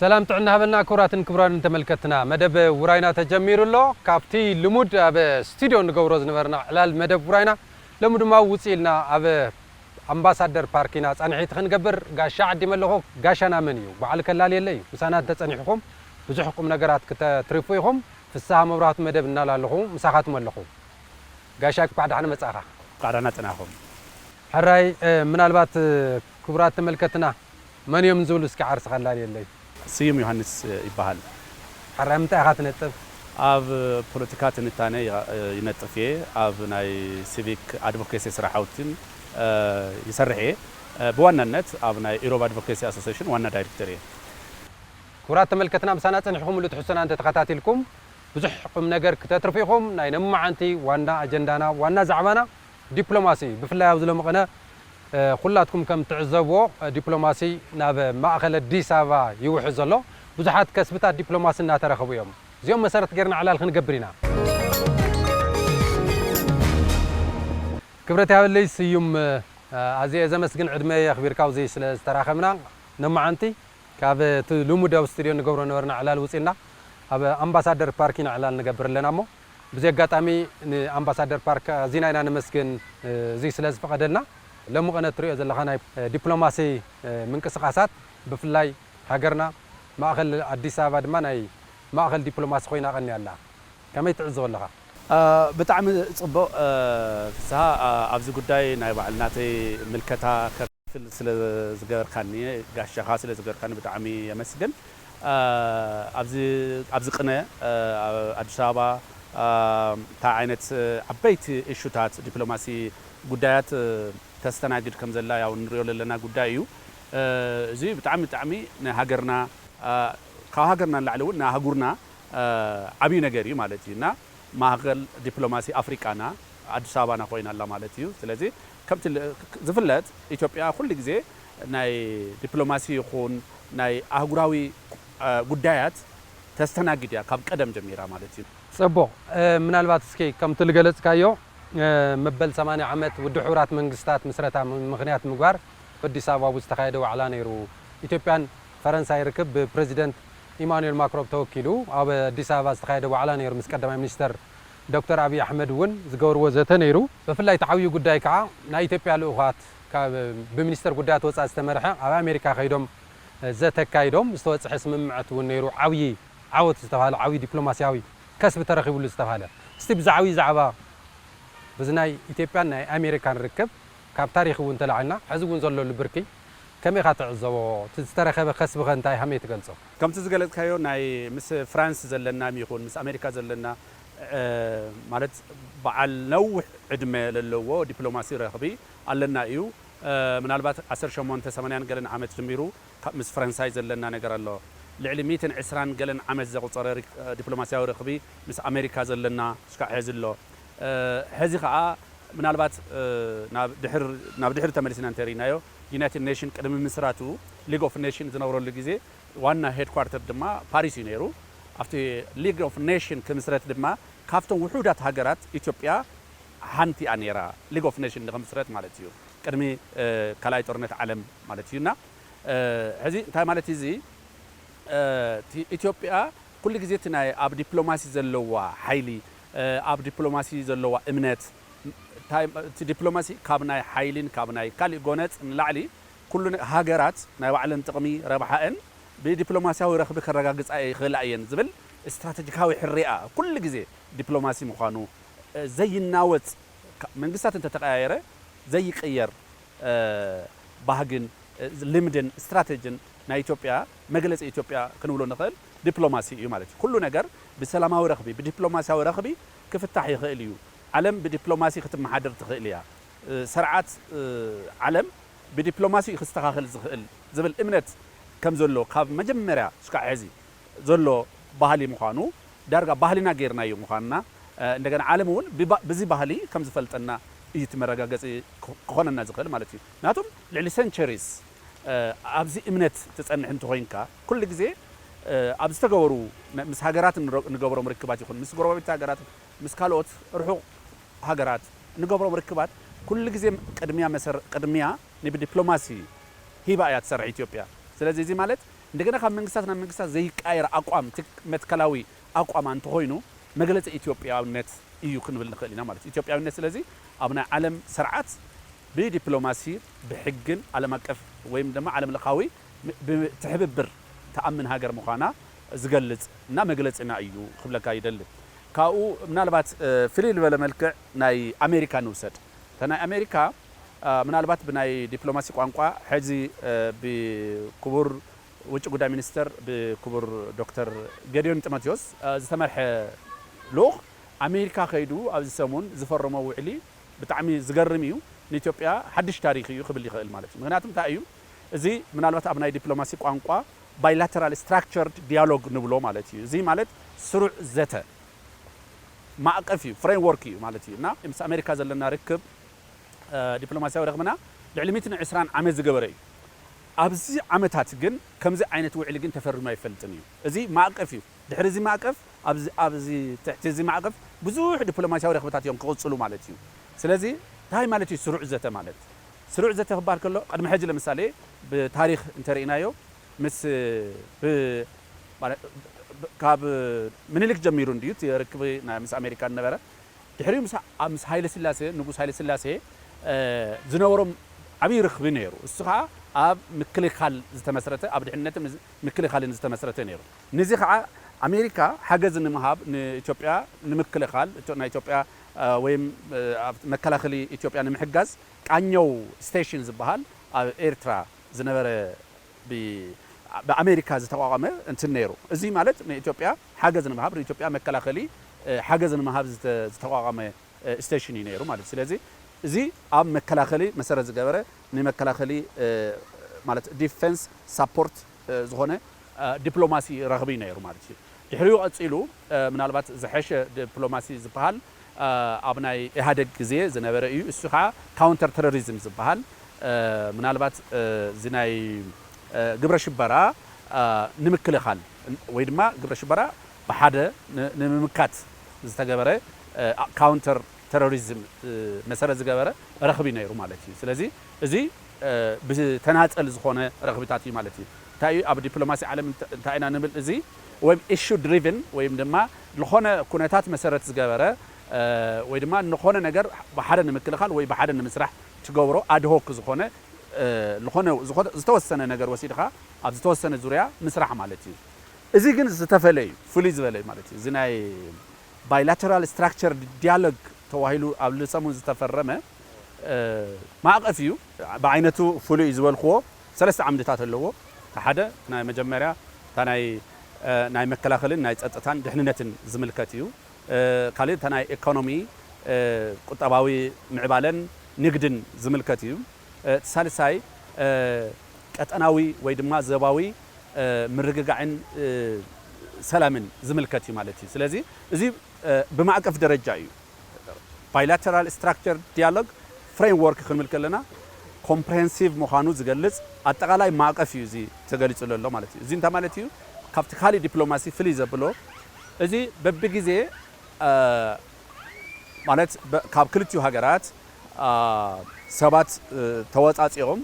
ሰላም ጥዕና ሃበልና ክቡራትን ክቡራንን ተመልከትና፣ መደብ ውራይና ተጀሚሩ ኣሎ። ካብቲ ልሙድ ኣብ ስቱድዮ ንገብሮ ዝነበርና ዕላል መደብ ውራይና፣ ሎሚ ድማ ውፅእ ኢልና ኣብ ኣምባሳደር ፓርክ ኢና ፃንሒት ክንገብር ጋሻ ዓዲመ ኣለኹ። ጋሻና መን እዩ? በዓል ከላልየለ እዩ። ምሳና እንተፀኒሕኹም ብዙሕ ቁም ነገራት ክተትርፉ ኢኹም። ፍስሃ መብራህቱ መደብ እናላለኹ ምሳኻትኩም ኣለኹ። ጋሻ እንኳዕ ደሓን መጻእኻ። እንኳዕ ደህና ጸናኹም። ሕራይ፣ እ፣ ምናልባት፣ እ፣ ክቡራት ተመልከትና መን እዮም ዝብሉ እስኪ ዓርሲ ከላልየለይ። ስዩም ዮሃንስ ይበሃል። ሕራይ፣ ምንታይ ኢኻ ትነጥፍ? ኣብ ፖለቲካ ትንታነ ይነጥፍ እየ። ኣብ ናይ ሲቪክ ኣድቮኬሲ ስራሕውትን ይሰርሕ እየ። ብዋናነት ኣብ ናይ ኢሮብ ኣድቮኬሲ ኣሶሲሽን ዋና ዳይሬክተር እየ። ክቡራት ተመልከትና፣ ምሳና ጸኒሕኩም ምሉእ ትሕዝቶና እንተተኸታቲልኩም ብዙሕ ቁም ነገር ክተትርፉ ኢኹም። ናይ ነማዓንቲ ዋና ኣጀንዳና፣ ዋና ዛዕባና ዲፕሎማሲ እዩ። ብፍላይ ኣብዚ ሎሚ ቅነ፣ እ፣ ኩላትኩም ከም ትዕዘብዎ፣ እ፣ ዲፕሎማሲ ናብ ማእኸል ኣዲስ ኣበባ ይውሕዝ ዘሎ። ብዙሓት ከስብታት ዲፕሎማሲ እናተረኸቡ እዮም። እዚኦም መሰረት ጌርና ዕላል ክንገብር ኢና። ክብረት ያበለይ ስዩም፣ እ፣ ኣዝየ ዘመስግን ዕድመ የኽቢርካ ኣብዚ ስለ ዝተራኸብና። ነማዓንቲ ካብ እቲ ልሙድ ኣብ ስቱድዮ ንገብሮ ነበርና ዕላል ውፂና ኣብ ኣምባሳደር ፓርክ ኢና ዕላል ንገብር ኣለና እሞ፣ ብዚ ኣጋጣሚ ንኣምባሳደር ፓርክ ኣዚና ኢና ነመስግን፣ እዚ ስለ ዝፈቐደልና። ሎሚ ቅነ እትሪኦ ዘለኻ ናይ ዲፕሎማሲ ምንቅስቓሳት ብፍላይ ሃገርና ማእኸል ኣዲስ ኣበባ ድማ ናይ ማእኸል ዲፕሎማሲ ኮይና ቀንያ ኣላ። ከመይ ትዕዝቦ ኣለኻ? እ፣ ብጣዕሚ ጽቡቕ፣ እ፣ ፍስሃ፣ እ፣ ኣብዚ ጉዳይ ናይ ባዕል ናተይ ምልከታ ከክፍል ስለ ዝገበርካኒ፣ ጋሻኻ ስለ ዝገበርካኒ ብጣዕሚ የመስግን። እ፣ ኣብዚ፣ ኣብዚ ቅነ፣ እ፣ ኣብ ኣዲስ ኣበባ፣ እ፣ እንታይ ዓይነት፣ እ፣ ዓበይቲ እሹታት ዲፕሎማሲ ጉዳያት፣ እ፣ ተስተናግድ ከም ዘላ ያው ንሪኦ ዘለና ጉዳይ እዩ። እ፣ እዚ ብጣዕሚ፣ ብጣዕሚ ንሃገርና፣ እ፣ ካብ ሃገርና ንላዕሊ እውን ንኣህጉርና፣ እ፣ ዓብዪ ነገር እዩ ማለት እዩ። እና ማእኸል ዲፕሎማሲ ኣፍሪቃና ኣዲስ ኣበባና ኮይና ኣላ ማለት እዩ። ስለዚ ከምቲ ል-፣ ዝፍለጥ ኢትዮጵያ ኩሉ ግዜ ናይ ዲፕሎማሲ ይኹን ናይ ኣህጉራዊ፣ እ፣ ጉዳያት ተስተናግድ እያ ካብ ቀደም ጀሚራ ማለት እዩ። ጽቡቕ። እ፣ ምናልባት እስኪ ከምቲ ዝገለጽካዮ፣ እ፣ መበል ሰማንያ ዓመት ውድብ ሕቡራት መንግስታት ምስረታ ም-፣ ምኽንያት ምግባር ኣዲስ ኣበባ ኣብ ዝተኻየደ ዋዕላ ነይሩ። ኢትዮጵያን ፈረንሳይ ርክብ ብፕረዚደንት ኢማኑኤል ማክሮን ተወኪሉ ኣብ ኣዲስ ኣበባ ዝተኻየደ ዋዕላ ነይሩ። ምስ ቀዳማይ ሚኒስተር ዶክተር ኣብይ ኣሕመድ እውን ዝገበርዎ ዘተ ነይሩ። ብፍላይ እቲ ዓብዪ ጉዳይ ከዓ ናይ ኢትዮጵያ ልኡኻት ካብ፣ ብሚኒስተር ጉዳያት ወፃኢ ዝተመርሐ ኣብ ኣሜሪካ ከይዶም ዘተ ኣካይዶም ዝተወፅሐ ስምምዐት እውን ነይሩ። ዓብዪ ዓወት ዝተባህለ ዓብዪ ዲፕሎማሲያዊ ከስቢ ተረኺቡሉ ዝተባህለ። እስቲ ብዛዕባ ዛዕባ በዚ ናይ ኢትዮጵያን ናይ ኣሜሪካን ርክብ ካብ ታሪኽ እውን ተላዒልና፣ ሕዚ እውን ዘለሉ ብርኪ ከመይ ኢኻ ትዕዘቦ? እቲ ዝተረኸበ ከስቢ ኸ እንታይ፣ ከመይ ትገልጾ? ከምቲ ዝገለጽካዮ፣ ናይ ምስ ፍራንስ ዘለና ይኹን ምስ ኣሜሪካ ዘለና፣ እ፣ ማለት በዓል ነዊሕ ዕድመ ለለዎ ዲፕሎማሲ ረኽቢ ኣለና እዩ። እ፣ ምናልባት ዓሰርተ ሸሞንተ ሰማንያን ገለን ዓመት ጀሚሩ ካብ ምስ ፈረንሳይ ዘለና ነገር ኣሎ። ልዕሊ ሚእትን ዕስራን ገለን ዓመት ዘቑጸረ ሪክ-፣ ዲፕሎማስያዊ ረኽቢ ምስ ኣሜሪካ ዘለና እስካዕ ሐዚ ኣሎ። እ፣ ሐዚ ኸዓ ምናልባት፣ እ፣ ናብ ድሕር-፣ ናብ ድሕሪ ተመሊስና እንተሪእናዮ፣ ዩናይትድ ኔሽን ቅድሚ ምስራቱ ሊግ ኦፍ ኔሽን ዝነብረሉ ግዜ ዋና ሄድኳርተር ድማ ፓሪስ እዩ ነይሩ። ኣብቲ ሊግ ኦፍ ኔሽን ክምስረት ድማ ካብቶም ውሑዳት ሃገራት ኢትዮጵያ ሓንቲ እያ ነይራ፣ ሊግ ኦፍ ኔሽን ንኽምስረት ማለት እዩ፣ ቅድሚ፣ እ፣ ካልኣይ ጦርነት ዓለም ማለት እዩና። እ፣ ሕዚ እንታይ ማለት እዩ እዚ? እ፣ እቲ ኢትዮጵያ ኩሉ ግዜ እቲ ናይ ኣብ ዲፕሎማሲ ዘለዋ ሓይሊ፣ እ፣ ኣብ ዲፕሎማሲ ዘለዋ እምነት፣ እንታይ፣ እቲ ዲፕሎማሲ ካብ ናይ ሓይሊን ካብ ናይ ካሊእ ጎነጽ ንላዕሊ ኩሉ ነ-፣ ሃገራት ናይ ባዕለን ጥቕሚ ረብሓአን ብዲፕሎማሲያዊ ረኽቢ ከረጋግጻ ይኽእላ እየን ዝብል ስትራተጂካዊ ሕርያ ኩሉ ግዜ ዲፕሎማሲ ምዃኑ፣ እ፣ ዘይናወጽ፣ ካ-፣ መንግስታት እንተተቀያየረ ዘይቅየር፣ እ፣ ባህግን፣ እ፣ ልምድን ስትራተጅን ናይ ኢትዮጵያ፣ መግለጺ ኢትዮጵያ ክንብሎ ንኽእል ዲፕሎማሲ እዩ ማለት እዩ። ኩሉ ነገር ብሰላማዊ ረኽቢ፣ ብዲፕሎማሲያዊ ረኽቢ ክፍታሕ ይኽእል እዩ። ዓለም ብዲፕሎማሲ ክትመሓደር ትኽእል እያ። እ፣ ስርዓት፣ እ፣ ዓለም ብዲፕሎማሲ እዩ ክስተኻኸል ዝኽእል ዝብል እምነት ከም ዘሎ ካብ መጀመርያ እስካዕ ሕዚ ዘሎ ባህሊ ምዃኑ፣ ዳርጋ ባህልና ጌርናዮ ምዃንና፣ እ፣ እንደገና ዓለም እውን ብባ-፣ ብዚ ባህሊ ከም ዝፈልጠና እዩ እቲ መረጋገጺ ክኾ-፣ ክኾነና ዝኽእል ማለት እዩ። ምክንያቱም ልዕሊ ሰንቸሪስ፣ እ፣ ኣብዚ እምነት ትጸንሕ እንተኾይንካ፣ ኩሉ ግዜ፣ እ፣ ኣብ ዝተገበሩ ነ-፣ ምስ ሃገራት እንረ-፣ እንገብሮም ርክባት ይኹን፣ ምስ ጎረባብቲ ሃገራት፣ ምስ ካልኦት ርሑቕ ሃገራት እንገብሮም ርክባት፣ ኩሉ ግዜ ቅድሚያ መሰር-፣ ቅድሚያ ንብዲፕሎማሲ ሂባ እያ ትሰርሕ ኢትዮጵያ። ስለዚ እዚ ማለት እንደገና ካብ መንግስታት ናብ መንግስታት ዘይቀያየር ኣቋም፣ ትክ-፣ መትከላዊ ኣቋም እንተኾይኑ፣ መግለጺ ኢትዮጵያውነት እዩ ክንብል ንኽእል ኢና ማለት እዩ። ኢትዮጵያውነት ስለዚ ኣብ ናይ ዓለም ስርዓት ብዲፕሎማሲ፣ ብሕግን ዓለም ኣቀፍ ወይም ድማ ዓለም ለኻዊ ም-፣ ብትሕብብር ትኣምን ሃገር ምዃና ዝገልጽ እና መግለጺና እዩ ክብለካ ይደሊ። ካብኡ ምናልባት፣ እ፣ ፍልይ ዝበለ መልክዕ ናይ ኣሜሪካ ንውሰድ። እታ ናይ ኣሜሪካ፣ እ፣ ምናልባት ብናይ ዲፕሎማሲ ቋንቋ ሕዚ፣ እ፣ ብክቡር ውጭ ጉዳይ ሚኒስተር ብክቡር ዶክተር ጌዲዮን ጢሞቴዎስ፣ እ፣ ዝተመርሐ ልኡኽ ኣሜሪካ ከይዱ ኣብዚ ሰሙን ዝፈረሞ ውዕሊ ብጣዕሚ ዝገርም እዩ። ንኢትዮጵያ ሓድሽ ታሪኽ እዩ ክብል ይኽእል ማለት እዩ። ምኽንያቱ እንታይ እዩ? እዚ ምናልባት ኣብ ናይ ዲፕሎማሲ ቋንቋ ባይላተራል ስትራክቸርድ ዲያሎግ ንብሎ ማለት እዩ። እዚ ማለት ስሩዕ ዘተ፣ ማዕቀፍ እዩ፣ ፍሬምወርክ እዩ ማለት እዩ። እና ምስ ኣሜሪካ ዘለና ርክብ፣ እ፣ ዲፕሎማሲያዊ ረኽብና ልዕሊ ሚእትን ዕስራን ዓመት ዝገበረ እዩ። ኣብዚ ዓመታት ግን ከምዚ ዓይነት ውዕሊ ግን ተፈሪሙ ኣይፈልጥን እዩ። እዚ ማዕቀፍ እዩ። ድሕሪ እዚ ማዕቀፍ፣ ኣብዚ፣ ኣብዚ ትሕቲ እዚ ማዕቀፍ ብዙሕ ዲፕሎማሲያዊ ረኽብታት እዮም ክቕጽሉ ማለት እዩ። ስለዚ እንታይ ማለት እዩ ስሩዕ ዘተ ማለት? ስሩዕ ዘተ ክበሃል ከሎ፣ ቅድሚ ሕጂ ለምሳሌ ብታሪኽ እንተርኢናዮ፣ ምስ፣ ብ-፣ ማለት፣ ብ-፣ ካብ ምኒልክ ጀሚሩ እንድዩ እቲ ርክቢ ናይ፣ ምስ ኣሜሪካ ዝነበረ። ድሕሪኡ ምስ፣ ምስ ሃይለ ስላሴ፣ ንጉስ ሃይለ ስላሴ፣ እ፣ ዝነበሮም ዓብዪ ርክቢ ነይሩ። እሱ ኸዓ ኣብ ምክልኻል ዝተመስረተ፣ ኣብ ድሕነትን ምክልኻልን ዝተመስረተ ነይሩ። ነዚ ኸዓ ኣሜሪካ ሓገዝ ንምሃብ ንኢትዮጵያ ንምክልኻል፣ እቶ-፣ ናይ ኢትዮጵያ፣ እ፣ ወይም፣ እ፣ ኣብ መከላኸሊ ኢትዮጵያ ንምሕጋዝ ቃኘው ስቴሽን ዝበሃል ኣብ ኤርትራ ዝነበረ ብ-፣ ብኣሜሪካ ዝተቋቋመ እንትን ነይሩ። እዚ ማለት ንኢትዮጵያ ሓገዝ ንምሃብ፣ ንኢትዮጵያ መከላኸሊ፣ እ፣ ሓገዝ ንምሃብ ዝተ-፣ ዝተቋቋመ፣ እ፣ ስቴሽን እዩ ነይሩ ማለት እዩ። ስለዚ እዚ ኣብ መከላኸሊ መሰረት ዝገበረ፣ ንመከላኸሊ፣ እ፣ ማለት ዲፌንስ ሳፖርት፣ እ፣ ዝኾነ፣ እ፣ ዲፕሎማሲ ረኽቢ ነይሩ ማለት እዩ። ድሕሪኡ ቀጺሉ፣ እ፣ ምናልባት ዝሐሸ ዲፕሎማሲ ዝበሃል፣ እ፣ ኣብ ናይ ኢህኣደግ ግዜ ዝነበረ እዩ። እሱ ኸዓ ካውንተር ተሮሪዝም ዝበሃል፣ እ፣ ምናልባት፣ እ፣ እዚ ናይ፣ እ፣ ግብረ ሽበራ፣ እ፣ ንምክልኻል ወይ ድማ ግብረ ሽበራ ብሓደ ን-፣ ንምምካት ዝተገበረ፣ እ፣ ካውንተር ተሮሪዝም፣ እ፣ መሰረት ዝገበረ ረኽቢ ነይሩ ማለት እዩ። ስለዚ እዚ፣ እ፣ ብተናጸል ዝኾነ ረኽብታት እዩ ማለት እዩ። እንታይ እዩ ኣብ ዲፕሎማሲ ዓለም እንተ-፣ እንታይ ኢና ንብል? እዚ ወይም ኢሹ ድሪቭን ወይም ድማ ዝኾነ ኩነታት መሰረት ዝገበረ፣ እ፣ ወይ ድማ ንኾነ ነገር ብሓደ ንምክልኻል ወይ ብሓደ ንምስራሕ ትገብሮ ኣድሆክ ዝኾነ፣ እ፣ ዝኾነ፣ ዝኾነ ዝተወሰነ ነገር ወሲድኻ ኣብ ዝተወሰነ ዙርያ ምስራሕ ማለት እዩ። እዚ ግን ዝተፈለየ እዩ፣ ፍሉይ ዝበለ እዩ ማለት እዩ። እዚ ናይ ባይላተራል ስትራክቸር ዲያሎግ ተባሂሉ ኣብ ሰሙን ዝተፈረመ፣ እ፣ ማዕቐፍ እዩ። ብዓይነቱ ፍሉይ እዩ ዝበልክዎ ሰለስተ ዓምድታት ኣለዎ። እቲ ሓደ ናይ መጀመርያ እታ ናይ፣ እ፣ ናይ መከላኸልን ናይ ጸጥታን ድሕንነትን ዝምልከት እዩ። እ፣ ካልእ እታ ናይ ኢኮኖሚ፣ እ፣ ቁጠባዊ ምዕባለን ንግድን ዝምልከት እዩ። እ፣ እቲ ሳልሳይ፣ እ፣ ቀጠናዊ ወይ ድማ ዞባዊ፣ እ፣ ምርግጋዕን፣ እ፣ ሰላምን ዝምልከት እዩ ማለት እዩ። ስለዚ እዚ፣ እ፣ ብማዕቀፍ ደረጃ እዩ። ባይላተራል ስትራክቸር ዲያሎግ ፍሬምወርክ ክንብል ከለና ኮምፕሬሄንሲቭ ምዃኑ ዝገልጽ ኣጠቓላይ ማዕቀፍ እዩ እዚ ተገሊጹ ዘሎ ማለት እዩ። እዚ እንታይ ማለት እዩ? ካብቲ ካልእ ዲፕሎማሲ ፍልይ ዘብሎ፣ እዚ በብግዜ፣ እ፣ ማለት በ-፣ ካብ ክልቲኡ ሃገራት፣ እ፣ ሰባት፣ እ፣ ተወጻጺኦም፣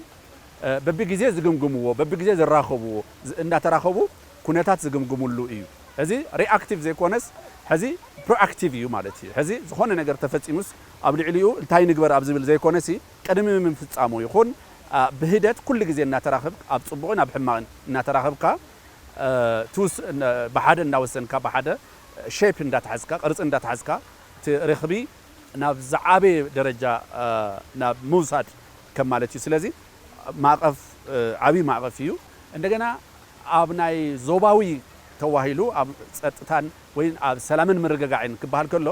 እ፣ በብግዜ ዝግምግምዎ፣ በብግዜ ዝራኸብዎ፣ ዝ-፣ እንዳተራኸቡ ኩነታት ዝግምግምሉ እዩ። ሕዚ ሪኣክቲቭ ዘይኮነስ፣ ሕዚ ፕሮኣክቲቭ እዩ ማለት እዩ። ሕዚ ዝኾነ ነገር ተፈጺሙስ ኣብ ልዕሊኡ እንታይ ንግበር ኣብ ዝብል ዘይኮነሲ፣ ቅድሚ ምፍጻሙ ይኹን፣ እ፣ ብሂደት ኩሉ ግዜ እናተራኸብ፣ ኣብ ጽቡቕን ኣብ ሕማቕን እናተራኸብካ፣ እ፣ ትውስ-፣ እ፣ ብሓደ እናወሰንካ፣ ብሓደ ሼፕ እንዳተሓዝካ፣ ቅርጺ እንዳተሓዝካ፣ እቲ ርኽቢ ናብ ዝዓበየ ደረጃ፣ እ፣ ናብ ምውሳድ ከም ማለት እዩ። ስለዚ ማዕቐፍ፣ እ፣ ዓብዪ ማዕቐፍ እዩ። እንደገና ኣብ ናይ ዞባዊ ተዋሂሉ ኣብ ጸጥታን ወይ ኣብ ሰላምን ምርግጋዕን ክበሃል ከሎ፣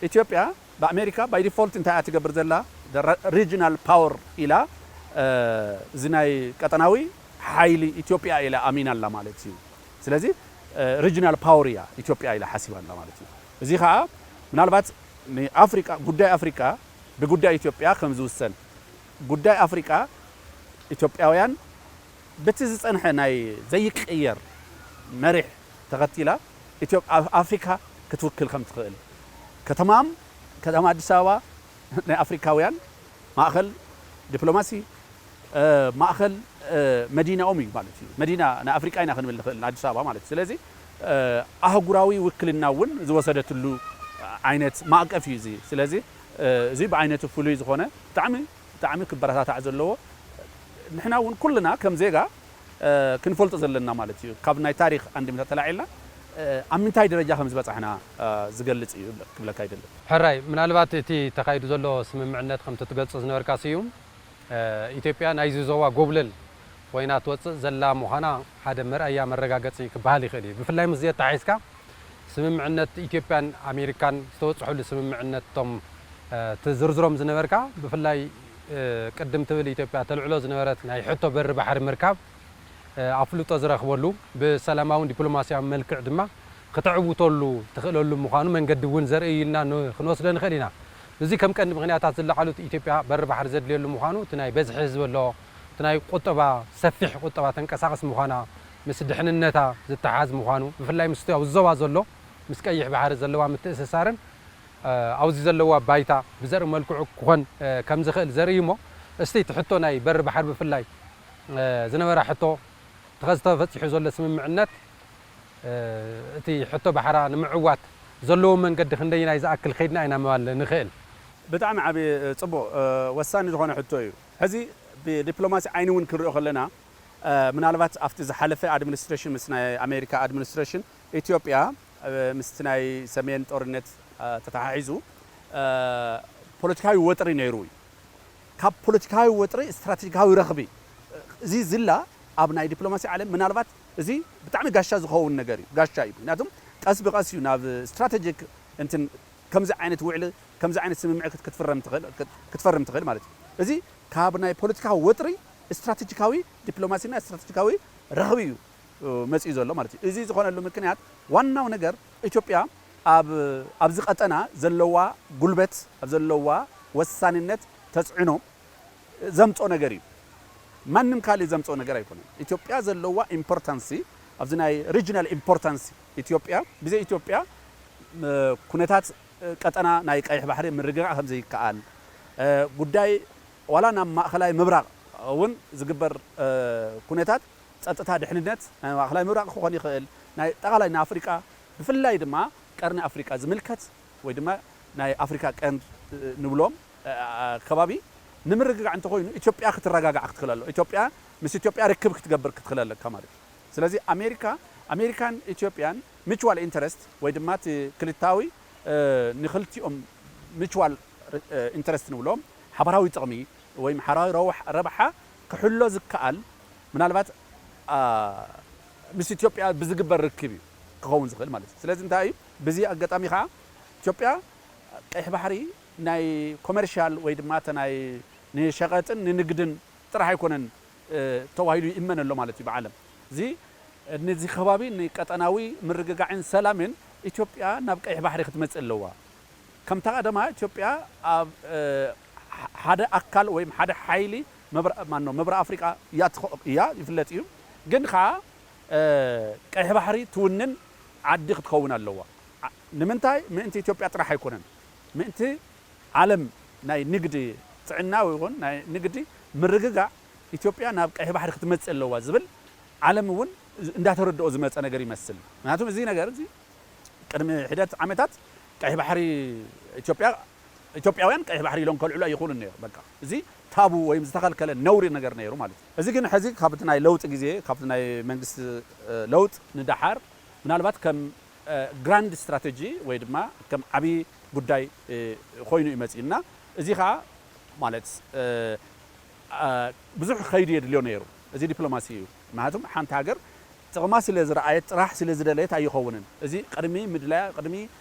ኢትዮጵያ ብኣሜሪካ ባይ ዲፎልት እንታይ እያ ትገብር ዘላ? ሪጅናል ፓወር ኢላ፣ እ፣ እዚ ናይ ቀጠናዊ ሓይሊ ኢትዮጵያ ኢላ ኣሚና ኣላ ማለት እዩ። ስለዚ፣ እ፣ ሪጅናል ፓወር እያ ኢትዮጵያ ኢላ ሓሲባ ኣላ ማለት እዩ። እዚ ኸዓ ምናልባት ንኣፍሪቃ፣ ጉዳይ ኣፍሪቃ ብጉዳይ ኢትዮጵያ ከም ዝውሰን፣ ጉዳይ ኣፍሪቃ ኢትዮጵያውያን በቲ ዝጸንሐ ናይ ዘይቅየር መሪሕ ተኸቲላ ኢትዮ-፣ ኣብ ኣፍሪካ ክትውክል ከም ትኽእል፣ ከተማም፣ ከተማ ኣዲስ ኣበባ ናይ ኣፍሪካውያን ማእኸል ዲፕሎማሲ፣ ማእኸል መዲናኦም እዩ ማለት እዩ። መዲና ናይ ኣፍሪቃ ኢና ክንብል ንኽእል፣ ኣዲስ ኣበባ ማለት እዩ። ስለዚ ኣህጉራዊ ውክልና እውን ዝወሰደትሉ ዓይነት ማእቀፍ እዩ እዚ። ስለዚ እዚ ብዓይነቱ ፍሉይ ዝኾነ ብጣዕሚ ብጣዕሚ ክበረታታዕ ዘለዎ፣ ንሕና እውን ኩልና ከም ዜጋ ክንፈልጦ ዘለና ማለት እዩ። ካብ ናይ ታሪኽ ኣንድምታ ተላዒልና ኣብ ምንታይ ደረጃ ከም ዝበጻሕና ዝገልጽ እዩ ክብለካ ይደሊ። ሕራይ፣ ምናልባት እቲ ተኻይዱ ዘሎ ስምምዕነት ከምቲ ትገልጾ ዝነበርካ ስዩም፣ ኢትዮጵያ ናይዚ ዞባ ጎብለል ኮይና ትወጽእ ዘላ ምዃና ሓደ መርኣያ መረጋገጺ ክበሃል ይኽእል እዩ። ብፍላይ ምስ ዘተሓሒዝካ ስምምዕነት ኢትዮጵያን ኣሜሪካን ዝተወጽሐሉ ስምምዕነቶም እቲ ዝርዝሮም ዝነበርካ ብፍላይ ቅድም ትብል ኢትዮጵያ ተልዕሎ ዝነበረት ናይ ሕቶ በሪ ባሕሪ ምርካብ ኣፍልጦ ዝረኽበሉ ብሰላማውን ዲፕሎማሲያዊ መልክዕ ድማ ክተዕውተሉ ትኽእለሉ ምዃኑ መንገዲ እውን ዘርኢ ኢልና ክንወስዶ ንኽእል ኢና። እዚ ከም ቀንዲ ምኽንያታት ዝለዓሉት ኢትዮጵያ በሪ ባሕሪ ዘድልየሉ ምዃኑ እቲ ናይ በዝሒ ህዝቢ ኣሎ፣ እቲ ናይ ቁጠባ ሰፊሕ ቁጠባ ተንቀሳቕስ ምዃና ምስ ድሕንነታ ዝተሓዝ ምዃኑ ብፍላይ ምስ ኣብ ዞባ ዘሎ ምስ ቀይሕ ባሕሪ ዘለዋ ምትእስሳርን ኣብዚ ዘለዋ ባይታ ብዘርኢ መልክዑ ክኾን ከም ዝኽእል ዘርኢ እሞ እስቲ እቲ ሕቶ ናይ በሪ ባሕሪ ብፍላይ ዝነበራ ሕቶ እቲ ኸዚ ተበፂሑ ዘሎ ስምምዕነት እቲ ሕቶ ባሕራ ንምዕዋት ዘለዎ መንገዲ ክንደይናይ ዝኣክል ከይድና ኢና ምባል ንኽእል? ብጣዕሚ ዓቢ ጽቡቕ ወሳኒ ዝኾነ ሕቶ እዩ። ሕዚ ብዲፕሎማሲ ዓይኒ እውን ክንሪኦ ከለና ምናልባት ኣብቲ ዝሓለፈ ኣድሚኒስትሬሽን ምስ ናይ ኣሜሪካ ኣድሚኒስትሬሽን ኢትዮጵያ ምስቲ ናይ ሰሜን ጦርነት ተተሓሒዙ ፖለቲካዊ ወጥሪ ነይሩ እዩ። ካብ ፖለቲካዊ ወጥሪ ስትራቴጂካዊ ረኽቢ እዚ ዝላ ኣብ ናይ ዲፕሎማሲ ዓለም ምናልባት እዚ ብጣዕሚ ጋሻ ዝኸውን ነገር እዩ። ጋሻ እዩ። ምክንያቱም ቀስ ብቐስ እዩ ናብ ስትራቴጂክ እንትን ከምዚ ዓይነት ውዕሊ ከምዚ ዓይነት ስምምዕ ክትፍረም ትኽእል ክትፈርም ትኽእል ማለት እዩ። እዚ ካብ ናይ ፖለቲካዊ ወጥሪ ስትራቴጂካዊ ዲፕሎማሲና ስትራቴጂካዊ ረኽቢ እዩ መፂኡ ዘሎ ማለት እዩ። እዚ ዝኾነሉ ምክንያት ዋናው ነገር ኢትዮጵያ ኣብ ኣብዚ ቀጠና ዘለዋ ጉልበት ኣብ ዘለዋ ወሳንነት ተፅዕኖ ዘምፅኦ ነገር እዩ። ማንም ካልእ ዘምፅኦ ነገር ኣይኮነን። ኢትዮጵያ ዘለዋ ኢምፖርታንሲ ኣብዚ ናይ ሪጅናል ኢምፖርታንሲ ኢትዮጵያ ብዘይ ኢትዮጵያ ኩነታት ቀጠና ናይ ቀይሕ ባሕሪ ምርግጋዕ ከም ዘይከኣል ጉዳይ ዋላ ናብ ማእኸላይ ምብራቕ እውን ዝግበር ኩነታት ጸጥታ ድሕንነት ናይ ማእኸላይ ምብራቕ ክኾን ይኽእል ናይ ጠቓላይ ናይ ኣፍሪቃ ብፍላይ ድማ ቀርኒ ኣፍሪቃ ዝምልከት ወይ ድማ ናይ ኣፍሪካ ቀንድ ንብሎም ከባቢ ንምርግጋዕ እንተኾይኑ ኢትዮጵያ ክትረጋጋዕ ክትኽእል ኣሎ። ኢትዮጵያ ምስ ኢትዮጵያ ርክብ ክትገብር ክትኽእል ኣለካ ማለት እዩ። ስለዚ ኣሜሪካ ኣሜሪካን ኢትዮጵያን ሚቹዋል ኢንተረስት ወይ ድማ እቲ ክልታዊ ንክልቲኦም ሚቹዋል ኢንተረስት ንብሎም ሓባራዊ ጥቕሚ ወይ ሓባራዊ ረብሓ ክሕሎ ዝከኣል ምናልባት ምስ ኢትዮጵያ ብዝግበር ርክብ እዩ ክኸውን ዝኽእል ማለት እዩ። ስለዚ እንታይ እዩ ብዚ ኣጋጣሚ ከዓ ኢትዮጵያ ቀይሕ ባሕሪ ናይ ኮመርሻል ወይ ድማ እተ ናይ ንሸቐጥን ንንግድን ጥራሕ ኣይኮነን ተባሂሉ ይእመን ኣሎ ማለት እዩ ብዓለም። እዚ ነዚ ከባቢ ንቀጠናዊ ምርግጋዕን ሰላምን ኢትዮጵያ ናብ ቀይሕ ባሕሪ ክትመፅእ ኣለዋ። ከምታ ቀደማ ኢትዮጵያ ኣብ ሓደ ኣካል ወይ ሓደ ሓይሊ ማኖ ምብራቕ ኣፍሪቃ እያ ይፍለጥ እዩ። ግን ከዓ ቀይሕ ባሕሪ ትውንን ዓዲ ክትኸውን ኣለዋ። ንምንታይ ምእንቲ ኢትዮጵያ ጥራሕ ኣይኮነን ምእንቲ ዓለም ናይ ንግዲ ጥዕና ይኹን ናይ ንግዲ ምርግጋዕ ኢትዮጵያ ናብ ቀይሕ ባሕሪ ክትመፅእ ኣለዋ ዝብል ዓለም እውን እንዳተረድኦ ዝመፀ ነገር ይመስል። ምክንያቱም እዚ ነገር እዚ ቅድሚ ሒደት ዓመታት ቀይሕ ባሕሪ ኢትዮጵያ ኢትዮጵያውያን ቀይሕ ባሕሪ ኢሎም ከልዕሉ ኣይኽእሉን ነይሩ። በቃ እዚ ታቡ ወይም ዝተኸልከለ ነውሪ ነገር ነይሩ ማለት እዩ። እዚ ግን ሕዚ ካብቲ ናይ ለውጢ ግዜ ካብቲ ናይ መንግስቲ ለውጥ ንደሓር ምናልባት ከም ግራንድ ስትራተጂ ወይ ድማ ከም ዓብዪ ጉዳይ ኮይኑ እዩ መፂኡና። እዚ ከዓ ማለት ብዙሕ ከይዱ የድልዮ ነይሩ። እዚ ዲፕሎማሲ እዩ። ምክንያቱም ሓንቲ ሃገር ጥቕማ ስለ ዝረኣየት ጥራሕ ስለ ዝደለየት ኣይኸውንን። እዚ ቅድሚ ምድላያ ቅድሚ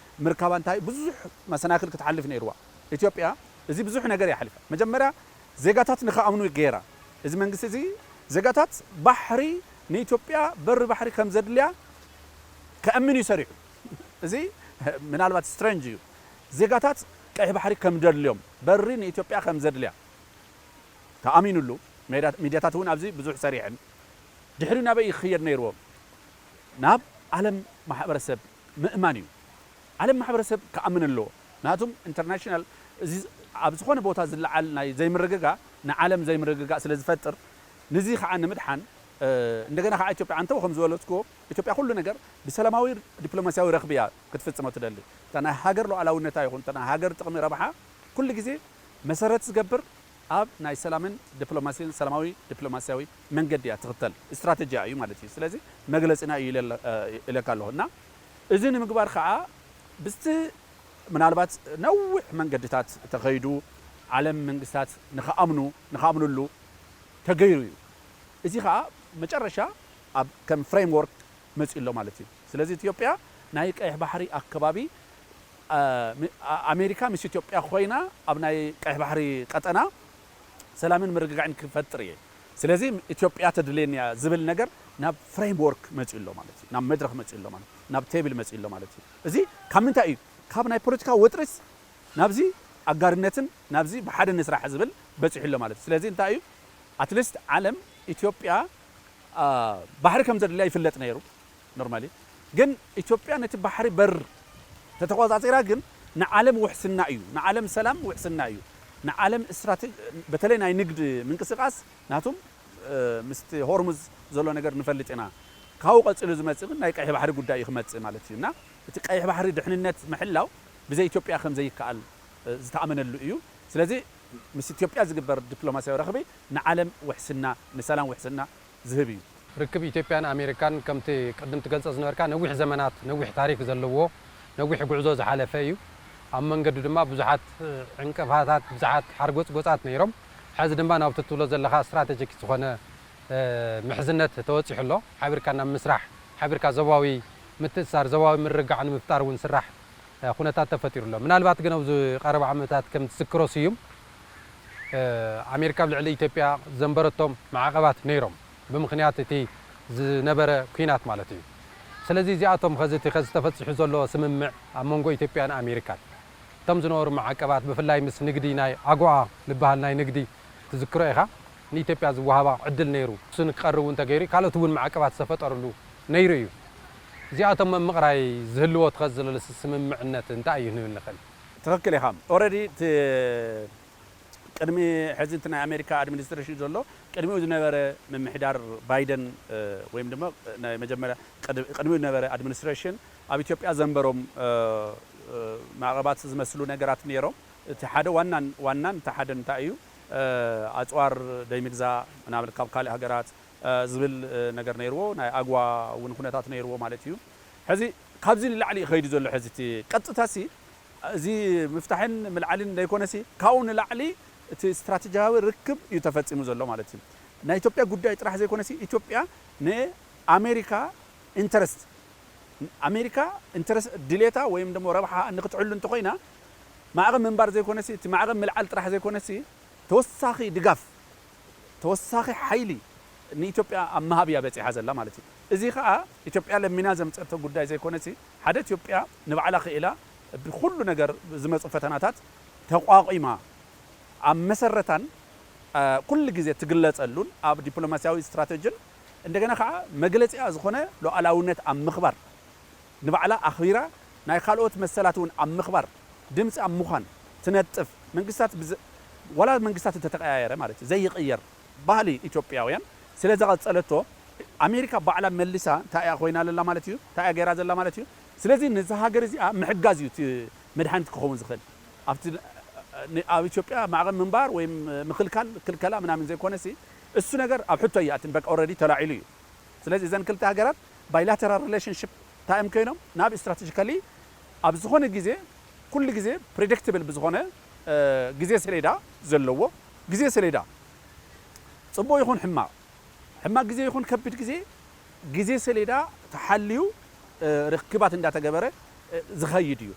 ምርካባ እንታይ ብዙሕ መሰናክል ክትሓልፍ ነይርዋ ኢትዮጵያ። እዚ ብዙሕ ነገር እያ ሓሊፋ። መጀመርያ ዜጋታት ንክኣምኑ ገይራ። እዚ መንግስቲ እዚ ዜጋታት ባሕሪ ንኢትዮጵያ በሪ ባሕሪ ከም ዘድልያ ከእምን እዩ ሰሪሑ። እዚ ምናልባት ስትረንጅ እዩ። ዜጋታት ቀይሕ ባሕሪ ከም ደልዮም በሪ ንኢትዮጵያ ከም ዘድልያ ተኣሚኑሉ ሚድያታት እውን ኣብዚ ብዙሕ ሰሪሐን ድሕሪ ናበይ ክኽየድ ነይርዎም ናብ ዓለም ማሕበረሰብ ምእማን እዩ። ዓለም ማሕበረሰብ ክኣምን ኣለዎ። ምክንያቱም ኢንተርናሽናል እዚ ኣብ ዝኾነ ቦታ ዝለዓል ናይ ዘይምርግጋ ንዓለም ዘይምርግጋእ ስለ ዝፈጥር፣ ንዚ ከዓ ንምድሓን፣ እ፣ እንደገና ከዓ ኢትዮጵያ ኣንተው ከም ዝበለጽክዎ፣ ኢትዮጵያ ኩሉ ነገር ብሰላማዊ ዲፕሎማሲያዊ ረኽቢ እያ ክትፍጽሞ ትደሊ። እታ ናይ ሃገር ሉዓላውነታ ይኹን እታ ናይ ሃገር ጥቕሚ ረብሓ ኩሉ ግዜ መሰረት ዝገብር ኣብ ናይ ሰላምን ዲፕሎማሲን ሰላማዊ ዲፕሎማሲያዊ መንገዲ እያ ትኽተል፣ ስትራተጂያ እዩ ማለት እዩ። ስለዚ መግለጺና እዩ ኢለ-፣ እ፣ ኢለካ ኣለኹ። እና እዚ ንምግባር ከዓ ብዝቲ ምናልባት ነዊሕ መንገድታት ተኸይዱ፣ ዓለም መንግስታት ንኽኣምኑ፣ ንኽኣምኑሉ ተገይሩ እዩ። እዚ ኸዓ መጨረሻ ኣብ ከም ፍሬምወርክ መጺኡ ኣሎ ማለት እዩ። ስለዚ ኢትዮጵያ ናይ ቀይሕ ባሕሪ ኣከባቢ፣ ኣ፣ ሚ-፣ ኣ-፣ ኣሜሪካ ምስ ኢትዮጵያ ኮይና ኣብ ናይ ቀይሕ ባሕሪ ቀጠና ሰላምን ምርግጋዕን ክፈጥር እየ። ስለዚ ኢትዮጵያ ተድልየኒ እያ ዝብል ነገር ናብ ፍሬምወርክ መጺኡ ኣሎ ማለት እዩ። ናብ መድረኽ መጺኡ ኣሎ ማለት እዩ። ናብ ቴብል መጺኡ ኣሎ ማለት እዩ። እዚ ካብ ምንታይ እዩ? ካብ ናይ ፖለቲካ ወጥሪስ ናብዚ ኣጋርነትን ናብዚ ብሓደ ንስራሕ ዝብል በጺሑ ኣሎ ማለት እዩ። ስለዚ እንታይ እዩ? ኣትሊስት ዓለም ኢትዮጵያ፣ ኣ፣ ባሕሪ ከም ዘድልያ ይፍለጥ ነይሩ ኖርማሊ። ግን ኢትዮጵያ ነቲ ባሕሪ በር ተተቆጻጺራ ግን ንዓለም ውሕስና እዩ፣ ንዓለም ሰላም ውሕስና እዩ፣ ንዓለም ስትራቴጂ፣ በተለይ ናይ ንግድ ምንቅስቃስ ናቱም፣ እ፣ ምስቲ ሆርሙዝ ዘሎ ነገር ንፈልጥ ኢና። ካብኡ ቀጺሉ ዝመጽእ ግን ናይ ቀይሕ ባሕሪ ጉዳይ እዩ ክመጽእ ማለት እዩ። እና እቲ ቀይሕ ባሕሪ ድሕንነት ምሕላው ብዘይ ኢትዮጵያ ከም ዘይከኣል፣ እ፣ ዝተኣመነሉ እዩ። ስለዚ ምስ ኢትዮጵያ ዝግበር ዲፕሎማሲያዊ ረኽቢ ንዓለም ውሕስና፣ ንሰላም ውሕስና ዝህብ እዩ። ርክብ ኢትዮጵያን ኣሜሪካን ከምቲ ቅድም ትገልጾ ዝነበርካ ነዊሕ ዘመናት፣ ነዊሕ ታሪክ ዘለዎ፣ ነዊሕ ጉዕዞ ዝሓለፈ እዩ። ኣብ መንገዱ ድማ ብዙሓት ዕንቅፋታት፣ ብዙሓት ሓርጎጽጎጻት ነይሮም። ሕዚ ድማ ናብቲ ትብሎ ዘለኻ ስትራቴጂክ ዝኾነ፣ እ፣ ምሕዝነት ተወጺሑ ኣሎ። ሓቢርካ ናብ ምስራሕ፣ ሓቢርካ ዞባዊ ምትእስሳር፣ ዞባዊ ምርግጋዕ ንምፍጣር እውን ስራሕ፣ እ፣ ኩነታት ተፈጢሩ ኣሎ። ምናልባት ግን ኣብዚ ቀረባ ዓመታት ከም ትዝክሮ ስዩም፣ እ፣ ኣሜሪካ ኣብ ልዕሊ ኢትዮጵያ ዘንበረቶም ማዕቐባት ነይሮም፣ ብምኽንያት እቲ ዝነበረ ኲናት ማለት እዩ። ስለዚ እዚኣቶም ኸዚ እቲ ኸዚ ተፈጺሑ ዘሎ ስምምዕ ኣብ መንጎ ኢትዮጵያን ኣሜሪካን፣ እቶም ዝነበሩ ማዕቀባት ብፍላይ ምስ ንግዲ ናይ ኣጎኣ ዝበሃል ናይ ንግዲ ትዝክሮ ኢኻ፣ ንኢትዮጵያ ዝወሃባ ዕድል ነይሩ። እሱ ንክቐርብ እውን ተገይሩ፣ ካልኦት እውን ማዕቀባት ዝተፈጠሩሉ ነይሩ እዩ። እዚኣቶም ኣብ ምቕራይ ዝህልዎ እቲ ኸዚ ዘሎ ስምምዕነት እንታይ እዩ ክንብል ንኽእል? ትኽክል ኢኻ። ኦልሬዲ እቲ ቅድሚ ሕዚ እቲ ናይ ኣሜሪካ ኣድሚኒስትሬሽን ዘሎ፣ ቅድሚኡ ዝነበረ ምምሕዳር ባይደን፣ እ፣ ወይም ድማ ናይ መጀመርያ ቅድ-፣ ቅድሚኡ ዝነበረ ኣድሚኒስትሬሽን ኣብ ኢትዮጵያ ዘንበሮም፣ እ፣ እ፣ ማዕቐባት ዝመስሉ ነገራት ነይሮም። እቲ ሓደ ዋናን፣ ዋናን እቲ ሓደ እንታይ እዩ? እ፣ ኣጽዋር ደይምግዛእ፣ ምናምን ካብ ካልእ ሃገራት፣ እ፣ ዝብል፣ እ፣ ነገር ነይርዎ። ናይ ኣግዋ እውን ኩነታት ነይርዎ ማለት እዩ። ሕዚ ካብዚ ንላዕሊ እዩ ከይዱ ዘሎ። ሕዚ እቲ ቀጥታ ሲ፣ እዚ ምፍታሕን ምልዓልን ዘይኮነሲ፣ ካብኡ ንላዕሊ እቲ ስትራቴጂያዊ ርክብ እዩ ተፈጺሙ ዘሎ ማለት እዩ። ናይ ኢትዮጵያ ጉዳይ ጥራሕ ዘይኮነሲ፣ ኢትዮጵያ ንኣሜሪካ ኢንተረስት፣ ኣሜሪካ ኢንተረስት ድሌታ ወይም ደሞ ረብሓ ንክትሕሉ እንተኾይና፣ ማዕቐብ ምንባር ዘይኮነሲ፣ እቲ ማዕቐብ ምልዓል ጥራሕ ዘይኮነሲ፣ ተወሳኺ ድጋፍ፣ ተወሳኺ ሓይሊ ንኢትዮጵያ ኣብ ምሃብ እያ በጺሓ ዘላ ማለት እዩ። እዚ ኸኣ ኢትዮጵያ ለሚና ዘምጸቶ ጉዳይ ዘይኮነሲ፣ ሓደ ኢትዮጵያ ንባዕላ ክኢላ ብኹሉ ነገር ዝመጹ ፈተናታት ተቋቒማ ኣብ መሰረታን፣ አ፣ ኩሉ ግዜ ትግለጸሉን ኣብ ዲፕሎማሲያዊ ስትራተጂን እንደገና ኸኣ መግለጺኣ ዝኾነ ሉዓላውነት ኣብ ምኽባር ንባዕላ ኣኽቢራ ናይ ካልኦት መሰላት እውን ኣብ ምኽባር ድምፂ ኣብ ምዃን ትነጥፍ መንግስታት ብዘ-፣ ዋላ መንግስታት እንተተቀያየረ ማለት እዩ ዘይቅየር ባህሊ ኢትዮጵያውያን ስለ ዘቐጸለቶ ኣሜሪካ ባዕላ መሊሳ እንታይ እያ ኮይና ዘላ ማለት እዩ እንታይ እያ ገይራ ዘላ ማለት እዩ። ስለዚ ነዚ ሃገር እዚኣ ምሕጋዝ እዩ እቲ መድሓኒት ክኸውን ዝኽእል ኣብቲ ን-፣ ኣብ ኢትዮጵያ ማዕቐብ ምንባር ወይም ምኽልካል ክልከላ ምናምን ዘይኮነሲ እሱ ነገር ኣብ ሕቶ ይኣትን በቃ ኦልሬዲ ተላዒሉ እዩ። ስለዚ እዘን ክልተ ሃገራት ባይላተራል ሪሌሽንሽፕ እንታይ እዮም ኮይኖም ናብ ስትራቴጂካሊ ኣብ ዝኾነ ግዜ ኩሉ ግዜ ፕሬዲክትብል ብዝኾነ ግዜ ሰሌዳ ዘለዎ ግዜ ሰሌዳ ጽቡቕ ይኹን ሕማቕ ሕማቕ ግዜ ይኹን ከቢድ ግዜ ግዜ ሰሌዳ ተሓልዩ ርክባት እንዳተገበረ ዝኸይድ እዩ።